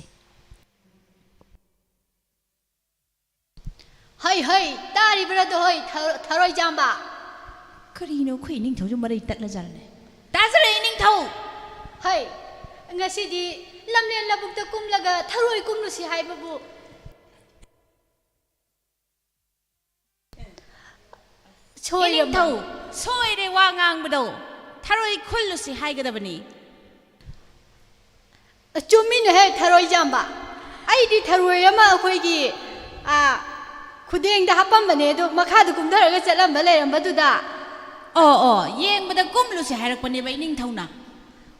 ꯍꯩ, ꯍꯩ, ꯇꯥꯔꯤꯕ꯭ꯔꯥꯗꯣ, ꯍꯣꯏ, ꯊ-, ꯊꯔꯣꯏ ꯆꯥꯝꯕ? ꯀꯔꯤꯅꯣ, ꯑꯩꯈꯣꯏ ꯏꯅꯤꯡꯊꯧꯁꯨ ꯃꯔꯩ ꯇꯠꯂꯖꯥꯠꯂꯦ꯫ ꯇꯥꯖꯔꯦ, ꯏꯅꯤꯡꯊꯧ! ꯍꯩ, ꯉꯁꯤꯗꯤ ꯂꯝꯂꯦꯟ ꯂꯧꯕꯨꯛꯇ ꯀꯨꯝꯂꯒ ꯊꯔꯣꯏ ꯀꯨꯝꯂꯨꯁꯤ ꯍꯥꯏꯕꯕꯨ꯫ ꯁꯣꯏꯔꯝꯃꯦ꯫ ꯏꯅꯤꯡꯊꯧ, ꯁꯣꯏꯔꯦ ꯋꯥ ꯉꯥꯡꯕꯗꯣ꯫ ꯊꯔꯣꯏ ꯈꯨꯜꯂꯨꯁꯤ ꯍꯥꯏꯒꯗꯕꯅꯤ꯫ ꯆꯨꯝꯃꯤꯅꯦꯍꯦ, ꯊꯔꯣꯏ ꯆꯥꯝꯕ꯫ ꯑꯩꯗꯤ ꯊꯔꯣꯏ ꯑꯃ ꯑꯩꯈꯣꯏꯒꯤ, ꯑ, ꯈꯨꯗꯦꯡꯗ ꯍꯥꯞꯄꯝꯕꯅꯦ, ꯑꯗꯣ ꯃꯈꯥꯗ ꯀꯨꯝꯊꯔꯒ ꯆꯠꯂꯝꯕ ꯂꯩꯔꯝꯕꯗꯨꯗ꯫ ꯑꯣ, ꯑꯣ, ꯌꯦꯡꯕꯗ ꯀꯨꯝꯂꯨꯁꯤ ꯍꯥꯏꯔꯛꯄꯅꯦꯕ ꯏꯅꯤꯡꯊꯧꯅ꯫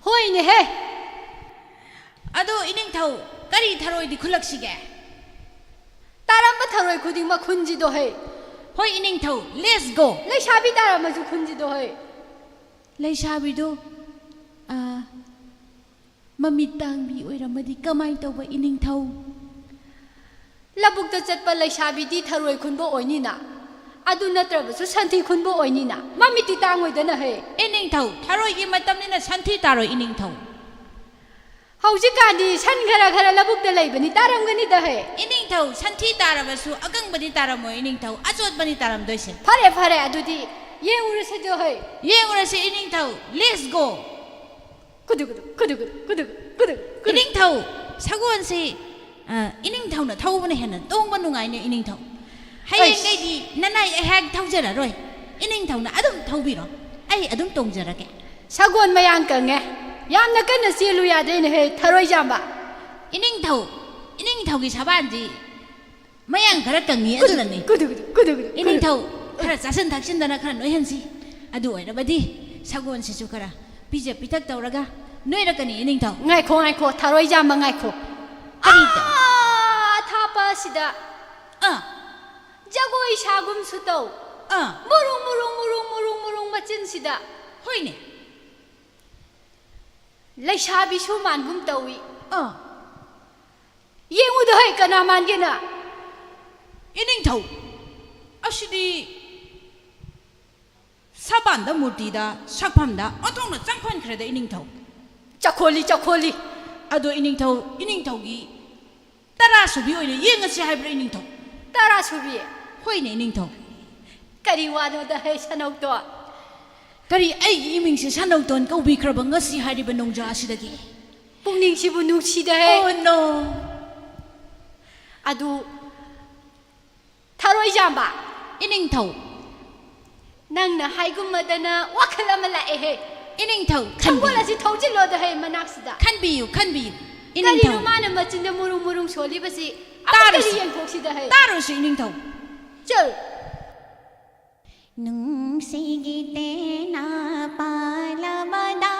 ꯍꯣꯏꯅꯦꯍꯦ꯫ ꯑꯗꯣ ꯏꯅꯤꯡꯊꯧ, ꯀꯔꯤ ꯊꯔꯣꯏꯗꯤ ꯈꯨꯜꯂꯛꯁꯤꯒꯦ? ꯇꯥꯔꯝꯕ ꯊꯔꯣꯏ ꯈꯨꯗꯤꯡꯃꯛ ꯈꯨꯟꯁꯤꯗꯣ ꯍꯩ꯫ ꯍꯣꯏ ꯏꯅꯤꯡꯊꯧ, let's go꯫ ꯂꯩꯁꯥꯕꯤ ꯇꯥꯔꯝꯃꯁꯨ ꯈꯨꯟꯁꯤꯗꯣ ꯍꯩ꯫ ꯂꯩꯁꯥꯕꯤꯗꯣ, ꯑ, ꯃꯃꯤꯠ ꯇꯥꯡꯕꯤ ꯑꯣꯏꯔꯝꯃꯗꯤ ꯀꯃꯥꯏ ꯇꯧꯕ ꯏꯅꯤꯡꯊꯧ? ꯂꯧꯕꯨꯛꯇ ꯆꯠꯄ ꯂꯩꯁꯥꯕꯤꯗꯤ ꯊꯔꯣꯏ ꯈꯨꯟꯕ ꯑꯣꯏꯅꯤꯅ, ꯑꯗꯨ ꯅꯠꯇ꯭ꯔꯕꯁꯨ ꯁꯟꯊꯤ ꯈꯨꯟꯕ ꯑꯣꯏꯅꯤꯅ, ꯃꯃꯤꯠꯇꯤ ꯇꯥꯡꯉꯣꯏꯗꯅ ꯍꯦ꯫ ꯏꯅꯤꯡꯊꯧ, ꯊꯔꯣꯏꯒꯤ ꯃꯇꯝꯅꯤꯅ ꯁꯟꯊꯤ ꯇꯥꯔꯣꯏ ꯏꯅꯤꯡꯊꯧ꯫ ꯍꯧꯖꯤꯛꯀꯥꯟꯗꯤ ꯁꯟ ꯈꯔ ꯈꯔ ꯂꯧꯕꯨꯛꯇ ꯂꯩꯕꯅꯤ, ꯇꯥꯔꯝꯒꯅꯤꯗ ꯍꯦ꯫ ꯏꯅꯤꯡꯊꯧ, ꯁꯟꯊꯤ ꯇꯥꯔꯕꯁꯨ ꯑꯀꯪꯕꯗꯤ ꯇꯥꯔꯝꯃꯣꯏ ꯏꯅꯤꯡꯊꯧ, ꯑꯆꯣꯠꯄꯅꯤ ꯇꯥꯔꯝꯗꯣꯏꯁꯦ꯫ ꯐꯔꯦ, ꯐꯔꯦ, ꯑꯗꯨꯗꯤ ꯌꯦꯡꯉꯨꯔꯁꯤꯗꯣ ꯍꯦ꯫ ꯌꯦꯡꯉꯨꯔꯁꯤ ꯏꯅꯤꯡꯊꯧ, let's go꯫ ꯀꯨꯗꯨ ꯀꯨꯗꯨ, ꯀꯨꯗꯨ ꯀꯨꯗꯨ, ꯀꯨꯗꯨ ꯀꯨꯗꯨ, ꯀꯨꯗꯨ꯫ ꯏꯅꯤꯡꯊꯧ, ꯁꯒꯣꯜꯁꯤ ꯑ, ꯏꯅꯤꯡꯊꯧꯅ ꯊꯧꯕꯅ ꯍꯦꯟꯅ ꯇꯣꯡꯕ ꯅꯨꯡꯉꯥꯏꯅꯦ, ꯏꯅꯤꯡꯊꯧ꯫ ꯍꯌꯦꯡꯗꯩꯗꯤ ꯅꯅꯥꯏ ꯑꯩꯍꯥꯛ ꯊꯧꯖꯔꯔꯣꯏ꯫ ꯏꯅꯤꯡꯊꯧꯅ ꯑꯗꯨꯝ ꯊꯧꯕꯤꯔꯣ, ꯑꯩ ꯑꯗꯨꯝ ꯇꯣꯡꯖꯔꯒꯦ꯫ ꯁꯒꯣꯜ ꯃꯌꯥꯡ ꯀꯪꯉꯦ꯫ ꯌꯥꯝꯅ ꯀꯟꯅ ꯆꯦꯜꯂꯨ ꯌꯥꯗ꯭ꯔꯦꯅꯦꯍꯦ, ꯊꯔꯣꯏ ꯆꯥꯝꯕ꯫ ꯏꯅꯤꯡꯊꯧ, ꯏꯅꯤꯡꯊꯧꯒꯤ ꯁꯕꯥꯟꯁꯤ ꯃꯌꯥꯡ ꯈꯔ ꯀꯪꯉꯤ, ꯑꯗꯨꯅꯅꯤ꯫ ꯀꯨꯗꯨ, ꯀꯨꯗꯨ, ꯀꯨꯗꯨ, ꯀꯨꯗꯨ, ꯀꯨꯗꯨ꯫ ꯏꯅꯤꯡꯊꯧ, ꯈꯔ ꯆꯥꯁꯤꯟ ꯊꯛꯆꯤꯟꯗꯅ ꯈꯔ ꯅꯣꯏꯍꯟꯁꯤ꯫ ꯑꯗꯨ ꯑꯣꯏꯔꯕꯗꯤ ꯁꯒꯣꯜꯁꯤꯁꯨ ꯈꯔ ꯄꯤꯖ ꯄꯤꯊꯛ ꯇꯧꯔꯒ ꯅꯣꯏꯔꯛꯀꯅꯤ, ꯏꯅꯤꯡꯊꯧ꯫ ꯉꯥꯏꯈꯣ, ꯉꯥꯏꯈꯣ, ꯊꯔꯣꯏ ꯆꯥꯝꯕ ꯉꯥꯏꯈꯣ꯫ ꯀꯔꯤ ꯇꯧ? ꯑꯥ, ꯑꯊꯥꯞꯄ ꯑꯁꯤꯗ ꯑꯥ꯫ ꯖꯒꯣꯏ ꯁꯥꯒꯨꯝꯁꯨ ꯇꯧ꯫ ꯑꯥ꯫ ꯃꯨꯔꯨꯡ, ꯃꯨꯔꯨꯡ, ꯃꯨꯔꯨꯡ, ꯃꯨꯔꯨꯡ, ꯃꯨꯔꯨꯡ ꯃꯆꯤꯟꯁꯤꯗ꯫ ꯍꯣꯏꯅꯦ꯫ ꯂꯩꯁꯥꯕꯤꯁꯨ ꯃꯥꯟꯒꯨꯝ ꯇꯧꯏ꯫ ꯑꯥ꯫ ꯌꯦꯡꯉꯨꯗ ꯍꯩ, ꯀꯅꯥ ꯃꯥꯟꯒꯦꯅ? ꯏꯅꯤꯡꯊꯧ, ꯑꯁꯤꯗꯤ ꯁꯕꯥꯟꯗ ꯃꯨꯔꯇꯤꯗ, ꯁꯛꯐꯝꯗ ꯑꯣꯟꯊꯣꯛꯅ ꯆꯪꯈꯣꯟꯈ꯭ꯔꯦꯗ, ꯏꯅꯤꯡꯊꯧ꯫ ꯆꯈꯣꯜꯂꯤ, ꯆꯈꯣꯜꯂꯤ꯫ ꯑꯗꯣ ꯏꯅꯤꯡꯊꯧ, ꯏꯅꯤꯡꯊꯧꯒꯤ ꯇꯔꯥ ꯁꯨꯕꯤ ꯑꯣꯏꯅ ꯌꯦꯡꯉꯁꯤ ꯍꯥꯏꯕ꯭ꯔꯥ, ꯏꯅꯤꯡꯊꯧ? ꯇꯔꯥ ꯁꯨꯕꯤ? ꯍꯣꯏꯅꯦ, ꯏꯅꯤꯡꯊꯧ꯫ ꯀꯔꯤ ꯋꯥꯅꯣꯗ ꯍꯩ ꯁꯅꯧꯇꯣꯟ? ꯀꯔꯤ, ꯑꯩꯒꯤ ꯏꯃꯤꯡꯁꯦ ꯁꯅꯧꯇꯣꯟ ꯀꯧꯕꯤꯈ꯭ꯔꯕ ꯉꯁꯤ ꯍꯥꯏꯔꯤꯕ ꯅꯣꯡꯖꯥ ꯑꯁꯤꯗꯒꯤ? ꯄꯨꯛꯅꯤꯡꯁꯤꯕꯨ ꯅꯨꯡꯁꯤꯗ ꯍꯩ꯫ Oh, no! ꯑꯗꯨ ꯊꯔꯣꯏ ꯆꯥꯝꯕ꯫ ꯏꯅꯤꯡꯊꯧ꯫ ꯅꯪꯅ ꯍꯥꯏꯒꯨꯝꯃꯗꯅ ꯋꯥꯈꯜ ꯑꯃ ꯂꯥꯛꯑꯦꯍꯦ꯫ ꯏꯅꯤꯡꯊꯧ, ꯁꯒꯣꯜ ꯈꯟꯕꯤꯌꯨ꯫ ꯑꯁꯤ ꯊꯧꯖꯤꯜꯂꯣꯗ ꯍꯩ ꯃꯅꯥꯛꯁꯤꯗ꯫ ꯈꯟꯕꯤꯌꯨ, ꯈꯟꯕꯤꯌꯨ꯫ ꯀꯔꯤꯅꯣ ꯏꯅꯤꯡꯊꯧ꯫ ꯃꯥꯅ ꯃꯆꯤꯟꯗ ꯃꯨꯔꯨꯡ ꯃꯨꯔꯨꯡ ꯁꯣꯜꯂꯤꯕꯁꯤ? ꯑꯃꯨꯛꯇꯗꯤ ꯇꯥꯔꯨꯁꯤ꯫ ꯌꯦꯡꯊꯣꯛꯁꯤꯗ ꯍꯩ꯫ ꯇꯥꯔꯨꯁꯤ, ꯏꯅꯤꯡꯊꯧ꯫ ꯆꯜ꯫ ꯅꯨꯡꯁꯤꯒꯤ ꯇꯦꯅ ꯄꯥꯜꯂꯕꯗ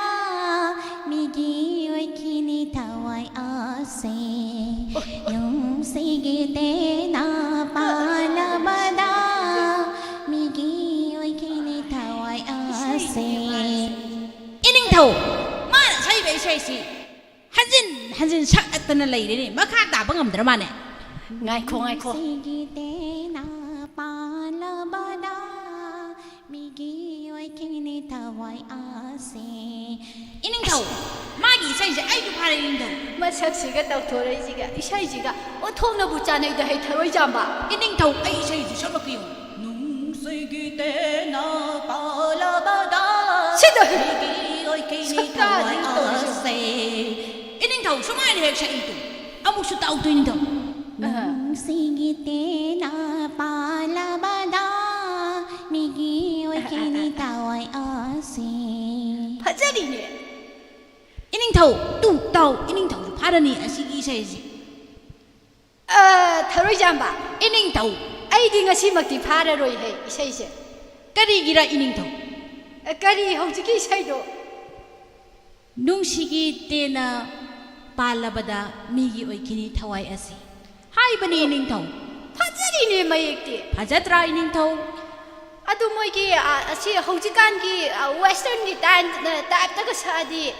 ꯃꯤꯒꯤ ꯑꯣꯏꯈꯤꯅꯤ ꯊꯋꯥꯏ ꯑꯁꯦ꯫ ꯅꯨꯡꯁꯤꯒꯤ ꯇꯦꯅ ꯄꯥꯜꯂꯕꯗ ꯃꯤꯒꯤ ꯑꯣꯏꯈꯤꯅꯤ ꯊꯋꯥꯏ ꯑꯁꯦ꯫ ꯏꯅꯤꯡꯊꯧ, ꯃꯥꯅ ꯁꯛꯏꯕ ꯏꯁꯩꯁꯤ ꯍꯟꯖꯤꯟ ꯍꯟꯖꯤꯟ ꯁꯛꯂꯛꯇꯅ ꯂꯩꯔꯦꯅꯦ, ꯃꯈꯥ ꯇꯥꯕ ꯉꯝꯗ꯭ꯔ ꯃꯥꯅꯦ꯫ ꯉꯥꯏꯈꯣ, ꯉꯥꯏꯈꯣ꯫ ꯅꯨꯡꯁꯤꯒꯤ ꯇꯦꯅ ꯄꯥꯜꯂꯕꯗ ꯃꯤꯒꯤ ꯑꯣꯏꯈꯤꯅꯤ ꯊꯋꯥꯏ ꯑꯁꯦ꯫ ꯏꯅꯤꯡꯊꯧ, ꯃꯥꯒꯤ ꯏꯁꯩꯁꯦ ꯑꯩꯁꯨ ꯐꯥꯔꯦ, ꯏꯅꯤꯡꯊꯧ꯫ ꯃꯁꯛꯁꯤꯒ ꯇꯧꯊꯣꯔꯛꯏꯁꯤꯒ ꯏꯁꯩꯁꯤꯒ ꯑꯣꯟꯊꯣꯛꯅꯕꯨ ꯆꯥꯟꯅꯩꯗ ꯍꯩ ꯊꯔꯣꯏ ꯆꯥꯝꯕ꯫ ꯏꯅꯤꯡꯊꯧ, ꯑꯩ ꯏꯁꯩꯁꯤ ꯁꯛꯂꯛꯀꯦ ꯌꯦꯡꯉꯨ꯫ ꯅꯨꯡꯁꯤꯒꯤ ꯇꯦꯅ ꯄꯥꯜꯂꯕꯗ ꯁꯤꯗ ꯍꯩ꯫ ꯃꯤꯒꯤ ꯑꯣꯏꯈꯤꯅꯤ ꯁꯛꯇꯥꯁꯤ ꯊꯋꯥꯏ ꯇꯧꯔꯤꯁꯤ꯫ ꯑꯁꯦ꯫ ꯏꯅꯤꯡꯊꯧ, ꯁꯨꯃꯥꯏꯅ ꯍꯦꯛ ꯁꯛꯏ ꯇꯨ꯫ ꯑꯃꯨꯛꯁꯨ ꯇꯥꯎꯗꯣꯏꯅꯤꯗꯣ꯫ ꯅꯨꯡꯁꯤꯒꯤ ꯇꯦꯟꯅ ꯄꯥꯜꯂꯕꯗ ꯃꯤꯒꯤ ꯑꯣꯏꯈꯤꯅꯤ ꯊꯋꯥꯏ ꯑꯁꯤ꯫ ꯐꯖꯔꯤꯅꯦ꯫ ꯏꯅꯤꯡꯊꯧ, ꯇꯨ ꯇꯥꯎ, ꯏꯅꯤꯡꯊꯧꯁꯨ ꯐꯥꯔꯅꯤ ꯑꯁꯤꯒꯤ ꯏꯁꯩꯁꯤ꯫ ꯑ, ꯊꯔꯣꯏꯖꯥꯝꯕ꯫ ꯏꯅꯤꯡꯊꯧ꯫ ꯑꯩꯗꯤ ꯉꯁꯤꯃꯛꯇꯤ ꯐꯥꯔꯔꯣꯏꯍꯦ ꯏꯁꯩꯁꯦ꯫ ꯀꯔꯤꯒꯤꯔ ꯏꯅꯤꯡꯊꯧ? ꯑ, ꯀꯔꯤ ꯍꯧꯖꯤꯛꯀꯤ ꯏꯁꯩꯗꯣ? ꯅꯨꯡꯁꯤꯒꯤ ꯇꯦꯟꯅ ꯄꯥꯜꯂꯕꯗ ꯃꯤꯒꯤ ꯑꯣꯏꯈꯤꯅꯤ ꯊꯋꯥꯏ ꯑꯁꯤ꯫ ꯍꯥꯏꯕꯅꯤ ꯏꯅꯤꯡꯊꯧ꯫ ꯐꯖꯔꯤꯅꯦ ꯃꯌꯦꯛꯇꯤ꯫ ꯐꯖꯗ꯭ꯔꯥ ꯏꯅꯤꯡꯊꯧ? ꯑꯗꯨ ꯃꯣꯏꯒꯤ, ꯑ, ꯑꯁꯤ ꯍꯧꯖꯤꯛꯀꯥꯟꯒꯤ, ꯑ, westernꯒꯤ time, ꯑ, typeꯇꯒ ꯁꯛꯑꯗꯤ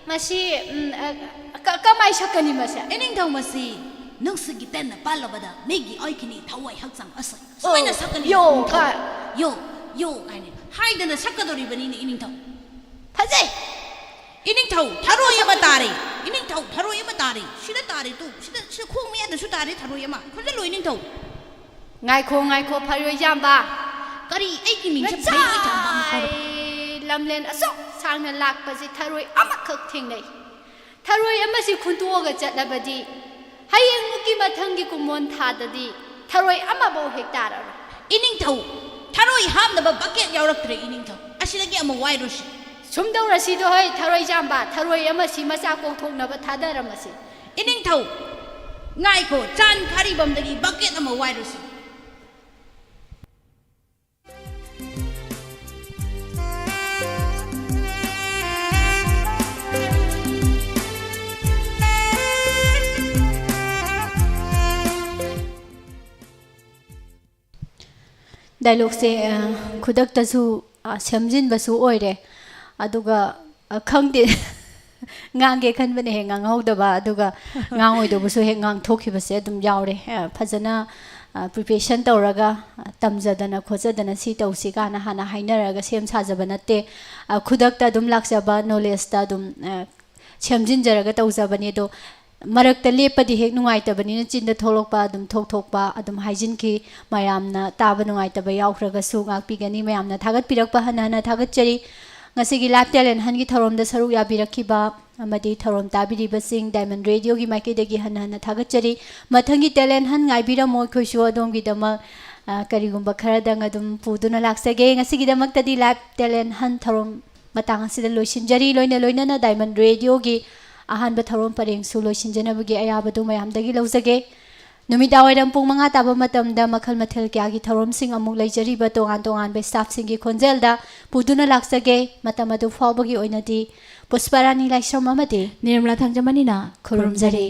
ꯃꯁꯤ, ꯎꯝ, ꯑ, ꯀ-, ꯀꯃꯥꯏ ꯁꯛꯀꯅꯤ ꯃꯁꯦ? ꯏꯅꯤꯡꯊꯧ ꯃꯁꯤ ꯅꯨꯡꯁꯤꯒꯤ ꯇꯦꯟꯅ ꯄꯥꯜꯂꯕꯗ ꯃꯤꯒꯤ ꯑꯣꯏꯈꯤꯅꯤ ꯊꯋꯥꯏ ꯍꯛꯆꯥꯡ ꯑꯁꯤ꯫ ꯁꯨꯃꯥꯏꯅ ꯑꯣ, ꯁꯛꯀꯅꯤ ꯌꯣ ꯏꯅꯤꯡꯊꯧ꯫ ꯀ- ꯌꯣ, ꯌꯣ ꯀꯥꯏꯅ ꯍꯥꯏꯗꯅ ꯁꯛꯀꯗꯧꯔꯤꯕꯅꯤꯅꯦ ꯏꯅꯤꯡꯊꯧ꯫ ꯐꯖꯩ꯫ ꯏꯅꯤꯡꯊꯧ, ꯊꯔꯣꯏ ꯑꯃ ꯇꯥꯔꯦ꯫ ꯏꯅꯤꯡꯊꯧ, ꯊꯔꯣꯏ ꯑꯃ ꯇꯥꯔꯦ꯫ ꯁꯤꯗ ꯇꯥꯔꯦ ꯇꯨ꯫ ꯁꯤꯗ, ꯁꯤꯗ ꯈꯣꯡ ꯃꯌꯥꯗꯁꯨ ꯇꯥꯔꯦ ꯊꯔꯣꯏ ꯑꯃ꯫ ꯈꯣꯟꯖꯜꯂꯣ ꯏꯅꯤꯡꯊꯧ꯫ ꯉꯥꯏꯈꯣ, ꯉꯥꯏꯈꯣ, ꯐꯔꯣꯏ ꯌꯥꯝꯕ꯫ ꯀꯔꯤ ꯑꯩꯒꯤ ꯃꯤꯡꯁꯦ ꯐꯔꯣꯏ ꯌꯥꯝꯕ ꯑꯃ ꯀꯧꯔ-? ꯉꯁꯥꯏ ꯂꯝꯂꯦꯟ ꯑꯁꯨꯛ ꯁꯥꯡꯅ ꯂꯥꯛꯄꯁꯤ ꯊꯔꯣꯏ ꯑꯃꯈꯛ ꯊꯦꯡꯅꯩ꯫ ꯊꯔꯣꯏ ꯑꯃꯁꯤ ꯈꯨꯟꯇꯣꯛꯑꯒ ꯆꯠꯂꯕꯗꯤ ꯍꯌꯦꯡꯃꯨꯛꯀꯤ ꯃꯊꯪꯒꯤ ꯀꯨꯝꯑꯣꯟ ꯊꯥꯗꯗꯤ ꯊꯔꯣꯏ ꯑꯃꯐꯥꯎ ꯍꯦꯛ ꯇꯥꯔꯔꯣꯏ꯫ ꯏꯅꯤꯡꯊꯧ, ꯊꯔꯣꯏ ꯍꯥꯞꯅꯕ bucket ꯌꯥꯎꯔꯛꯇ꯭ꯔꯦ ꯏꯅꯤꯡꯊꯧ꯫ ꯑꯁꯤꯗꯒꯤ ꯑꯃ ꯋꯥꯏꯔꯨꯁꯤ꯫ ꯁꯨꯝ ꯇꯧꯔꯁꯤꯗꯣ ꯍꯩ ꯊꯔꯣꯏ ꯌꯥꯝꯕ, ꯊꯔꯣꯏ ꯑꯃꯁꯤ ꯃꯆꯥ ꯀꯣꯛꯊꯣꯛꯅꯕ ꯊꯥꯗꯔꯝꯃꯁꯤ꯫ ꯏꯅꯤꯡꯊꯧ, ꯉꯥꯏꯈꯣ, ꯆꯥꯟ ꯈꯥꯔꯤꯕꯝꯗꯒꯤ bucket ꯑꯃ ꯋꯥꯏꯔꯨꯁꯤ꯫ Dialogueꯁꯦ, ꯑ, ꯈꯨꯗꯛꯇꯁꯨ, ꯑ, ꯁꯦꯝꯖꯤꯟꯕꯁꯨ ꯑꯣꯏꯔꯦ꯫ ꯑꯗꯨꯒ, ꯑ, ꯈꯪꯗꯦ, ꯉꯥꯡꯒꯦ ꯈꯟꯕꯅ ꯍꯦꯛ ꯉꯥꯡꯍꯧꯗꯕ, ꯑꯗꯨꯒ ꯉꯥꯡꯉꯣꯏꯗꯧꯕꯁꯨ ꯍꯦꯛ ꯉꯥꯡꯊꯣꯛꯈꯤꯕꯁꯦ ꯑꯗꯨꯝ ꯌꯥꯎꯔꯦ꯫ ꯑ, ꯐꯖꯅ, ꯑ, preparation ꯇꯧꯔꯒ, ꯑ, ꯇꯝꯖꯗꯅ ꯈꯣꯠꯆꯗꯅ ꯁꯤ ꯇꯧꯁꯤ ꯀꯥꯏꯅ ꯍꯥꯟꯅ ꯍꯥꯏꯅꯔꯒ ꯁꯦꯝ ꯁꯥꯖꯕ ꯅꯠꯇꯦ꯫ ꯑ, ꯈꯨꯗꯛꯇ ꯑꯗꯨꯝ ꯂꯥꯛꯆꯕ knowledgeꯇ ꯑꯗꯨꯝ, ꯑ, ꯁꯦꯝꯖꯤꯟꯖꯔꯒ ꯇꯧꯖꯕꯅꯤ꯫ ꯑꯗꯣ ꯃꯔꯛꯇ ꯂꯦꯞꯄꯗꯤ ꯍꯦꯛ ꯅꯨꯡꯉꯥꯏꯇꯕꯅꯤꯅ ꯆꯤꯟꯗ ꯊꯣꯛꯂꯛꯄ ꯑꯗꯨꯝ ꯊꯣꯛ ꯊꯣꯛꯄ ꯑꯗꯨꯝ ꯍꯥꯏꯖꯤꯟꯈꯤ꯫ ꯃꯌꯥꯝꯅ ꯇꯥꯕ ꯅꯨꯡꯉꯥꯏꯇꯕ ꯌꯥꯎꯈ꯭ꯔꯒꯁꯨ ꯉꯥꯛꯄꯤꯒꯅꯤ꯫ ꯃꯌꯥꯝꯅ ꯊꯥꯒꯠꯄꯤꯔꯛꯄ ꯍꯟꯅ ꯍꯟꯅ ꯊꯥꯒꯠꯆꯔꯤ꯫ ꯉꯁꯤꯒꯤ Live Talent Huntꯀꯤ ꯊꯧꯔꯝꯗ ꯁꯔꯨꯛ ꯌꯥꯕꯤꯔꯛꯈꯤꯕ ꯑꯃꯗꯤ ꯊꯧꯔꯝ ꯇꯥꯕꯤꯔꯤꯕꯁꯤꯡ Diamond Radioꯒꯤ ꯃꯥꯏꯀꯩꯗꯒꯤ ꯍꯟꯅ ꯍꯟꯅ ꯊꯥꯒꯠꯆꯔꯤ꯫ ꯃꯊꯪꯒꯤ Talent Hunt ꯉꯥꯏꯕꯤꯔꯝꯃꯣ, ꯑꯩꯈꯣꯏꯁꯨ ꯑꯗꯣꯝꯒꯤꯗꯃꯛ, ꯑ, ꯀꯔꯤꯒꯨꯝꯕ ꯈꯔꯗꯪ ꯑꯗꯨꯝ ꯄꯨꯗꯨꯅ ꯂꯥꯛꯆꯒꯦ꯫ ꯉꯁꯤꯒꯤꯗꯃꯛꯇꯗꯤ Live Talent Hunt ꯊꯧꯔꯝ ꯃꯇꯥꯡ ꯑꯁꯤꯗ ꯂꯣꯏꯁꯤꯟꯖꯔꯤ꯫ ꯂꯣꯏꯅ ꯂꯣꯏꯅꯅ Diamond Radioꯒꯤ ꯑꯍꯥꯟꯕ ꯊꯧꯔꯝ ꯄꯔꯦꯡꯁꯨ ꯂꯣꯏꯁꯤꯟꯖꯅꯕꯒꯤ ꯑꯌꯥꯕꯗꯨ ꯃꯌꯥꯝꯗꯒꯤ ꯂꯧꯖꯒꯦ꯫ ꯅꯨꯃꯤꯗꯥꯡꯋꯥꯏꯔꯝ ꯄꯨꯡ ꯃꯉꯥ ꯇꯥꯕ ꯃꯇꯝꯗ ꯃꯈꯜ ꯃꯊꯦꯜ ꯀꯌꯥꯒꯤ ꯊꯧꯔꯝꯁꯤꯡ ꯑꯃꯨꯛ ꯂꯩꯖꯔꯤꯕ ꯇꯣꯉꯥꯟ ꯇꯣꯉꯥꯟꯕ staffꯁꯤꯡꯒꯤ ꯈꯣꯟꯖꯦꯜꯗ ꯄꯨꯗꯨꯅ ꯂꯥꯛꯆꯒꯦ꯫ ꯃꯇꯝ ꯑꯗꯨ ꯐꯥꯎꯕꯒꯤ ꯑꯣꯏꯅꯗꯤ ꯄꯨꯁꯄꯔꯥꯅꯤ ꯂꯥꯏꯁ꯭ꯔꯝ ꯑꯃꯗꯤ ꯅꯤꯔꯃꯂꯥ ꯊꯥꯡꯖꯃꯅꯤꯅ ꯈꯨꯔꯨꯝꯖꯔꯤ꯫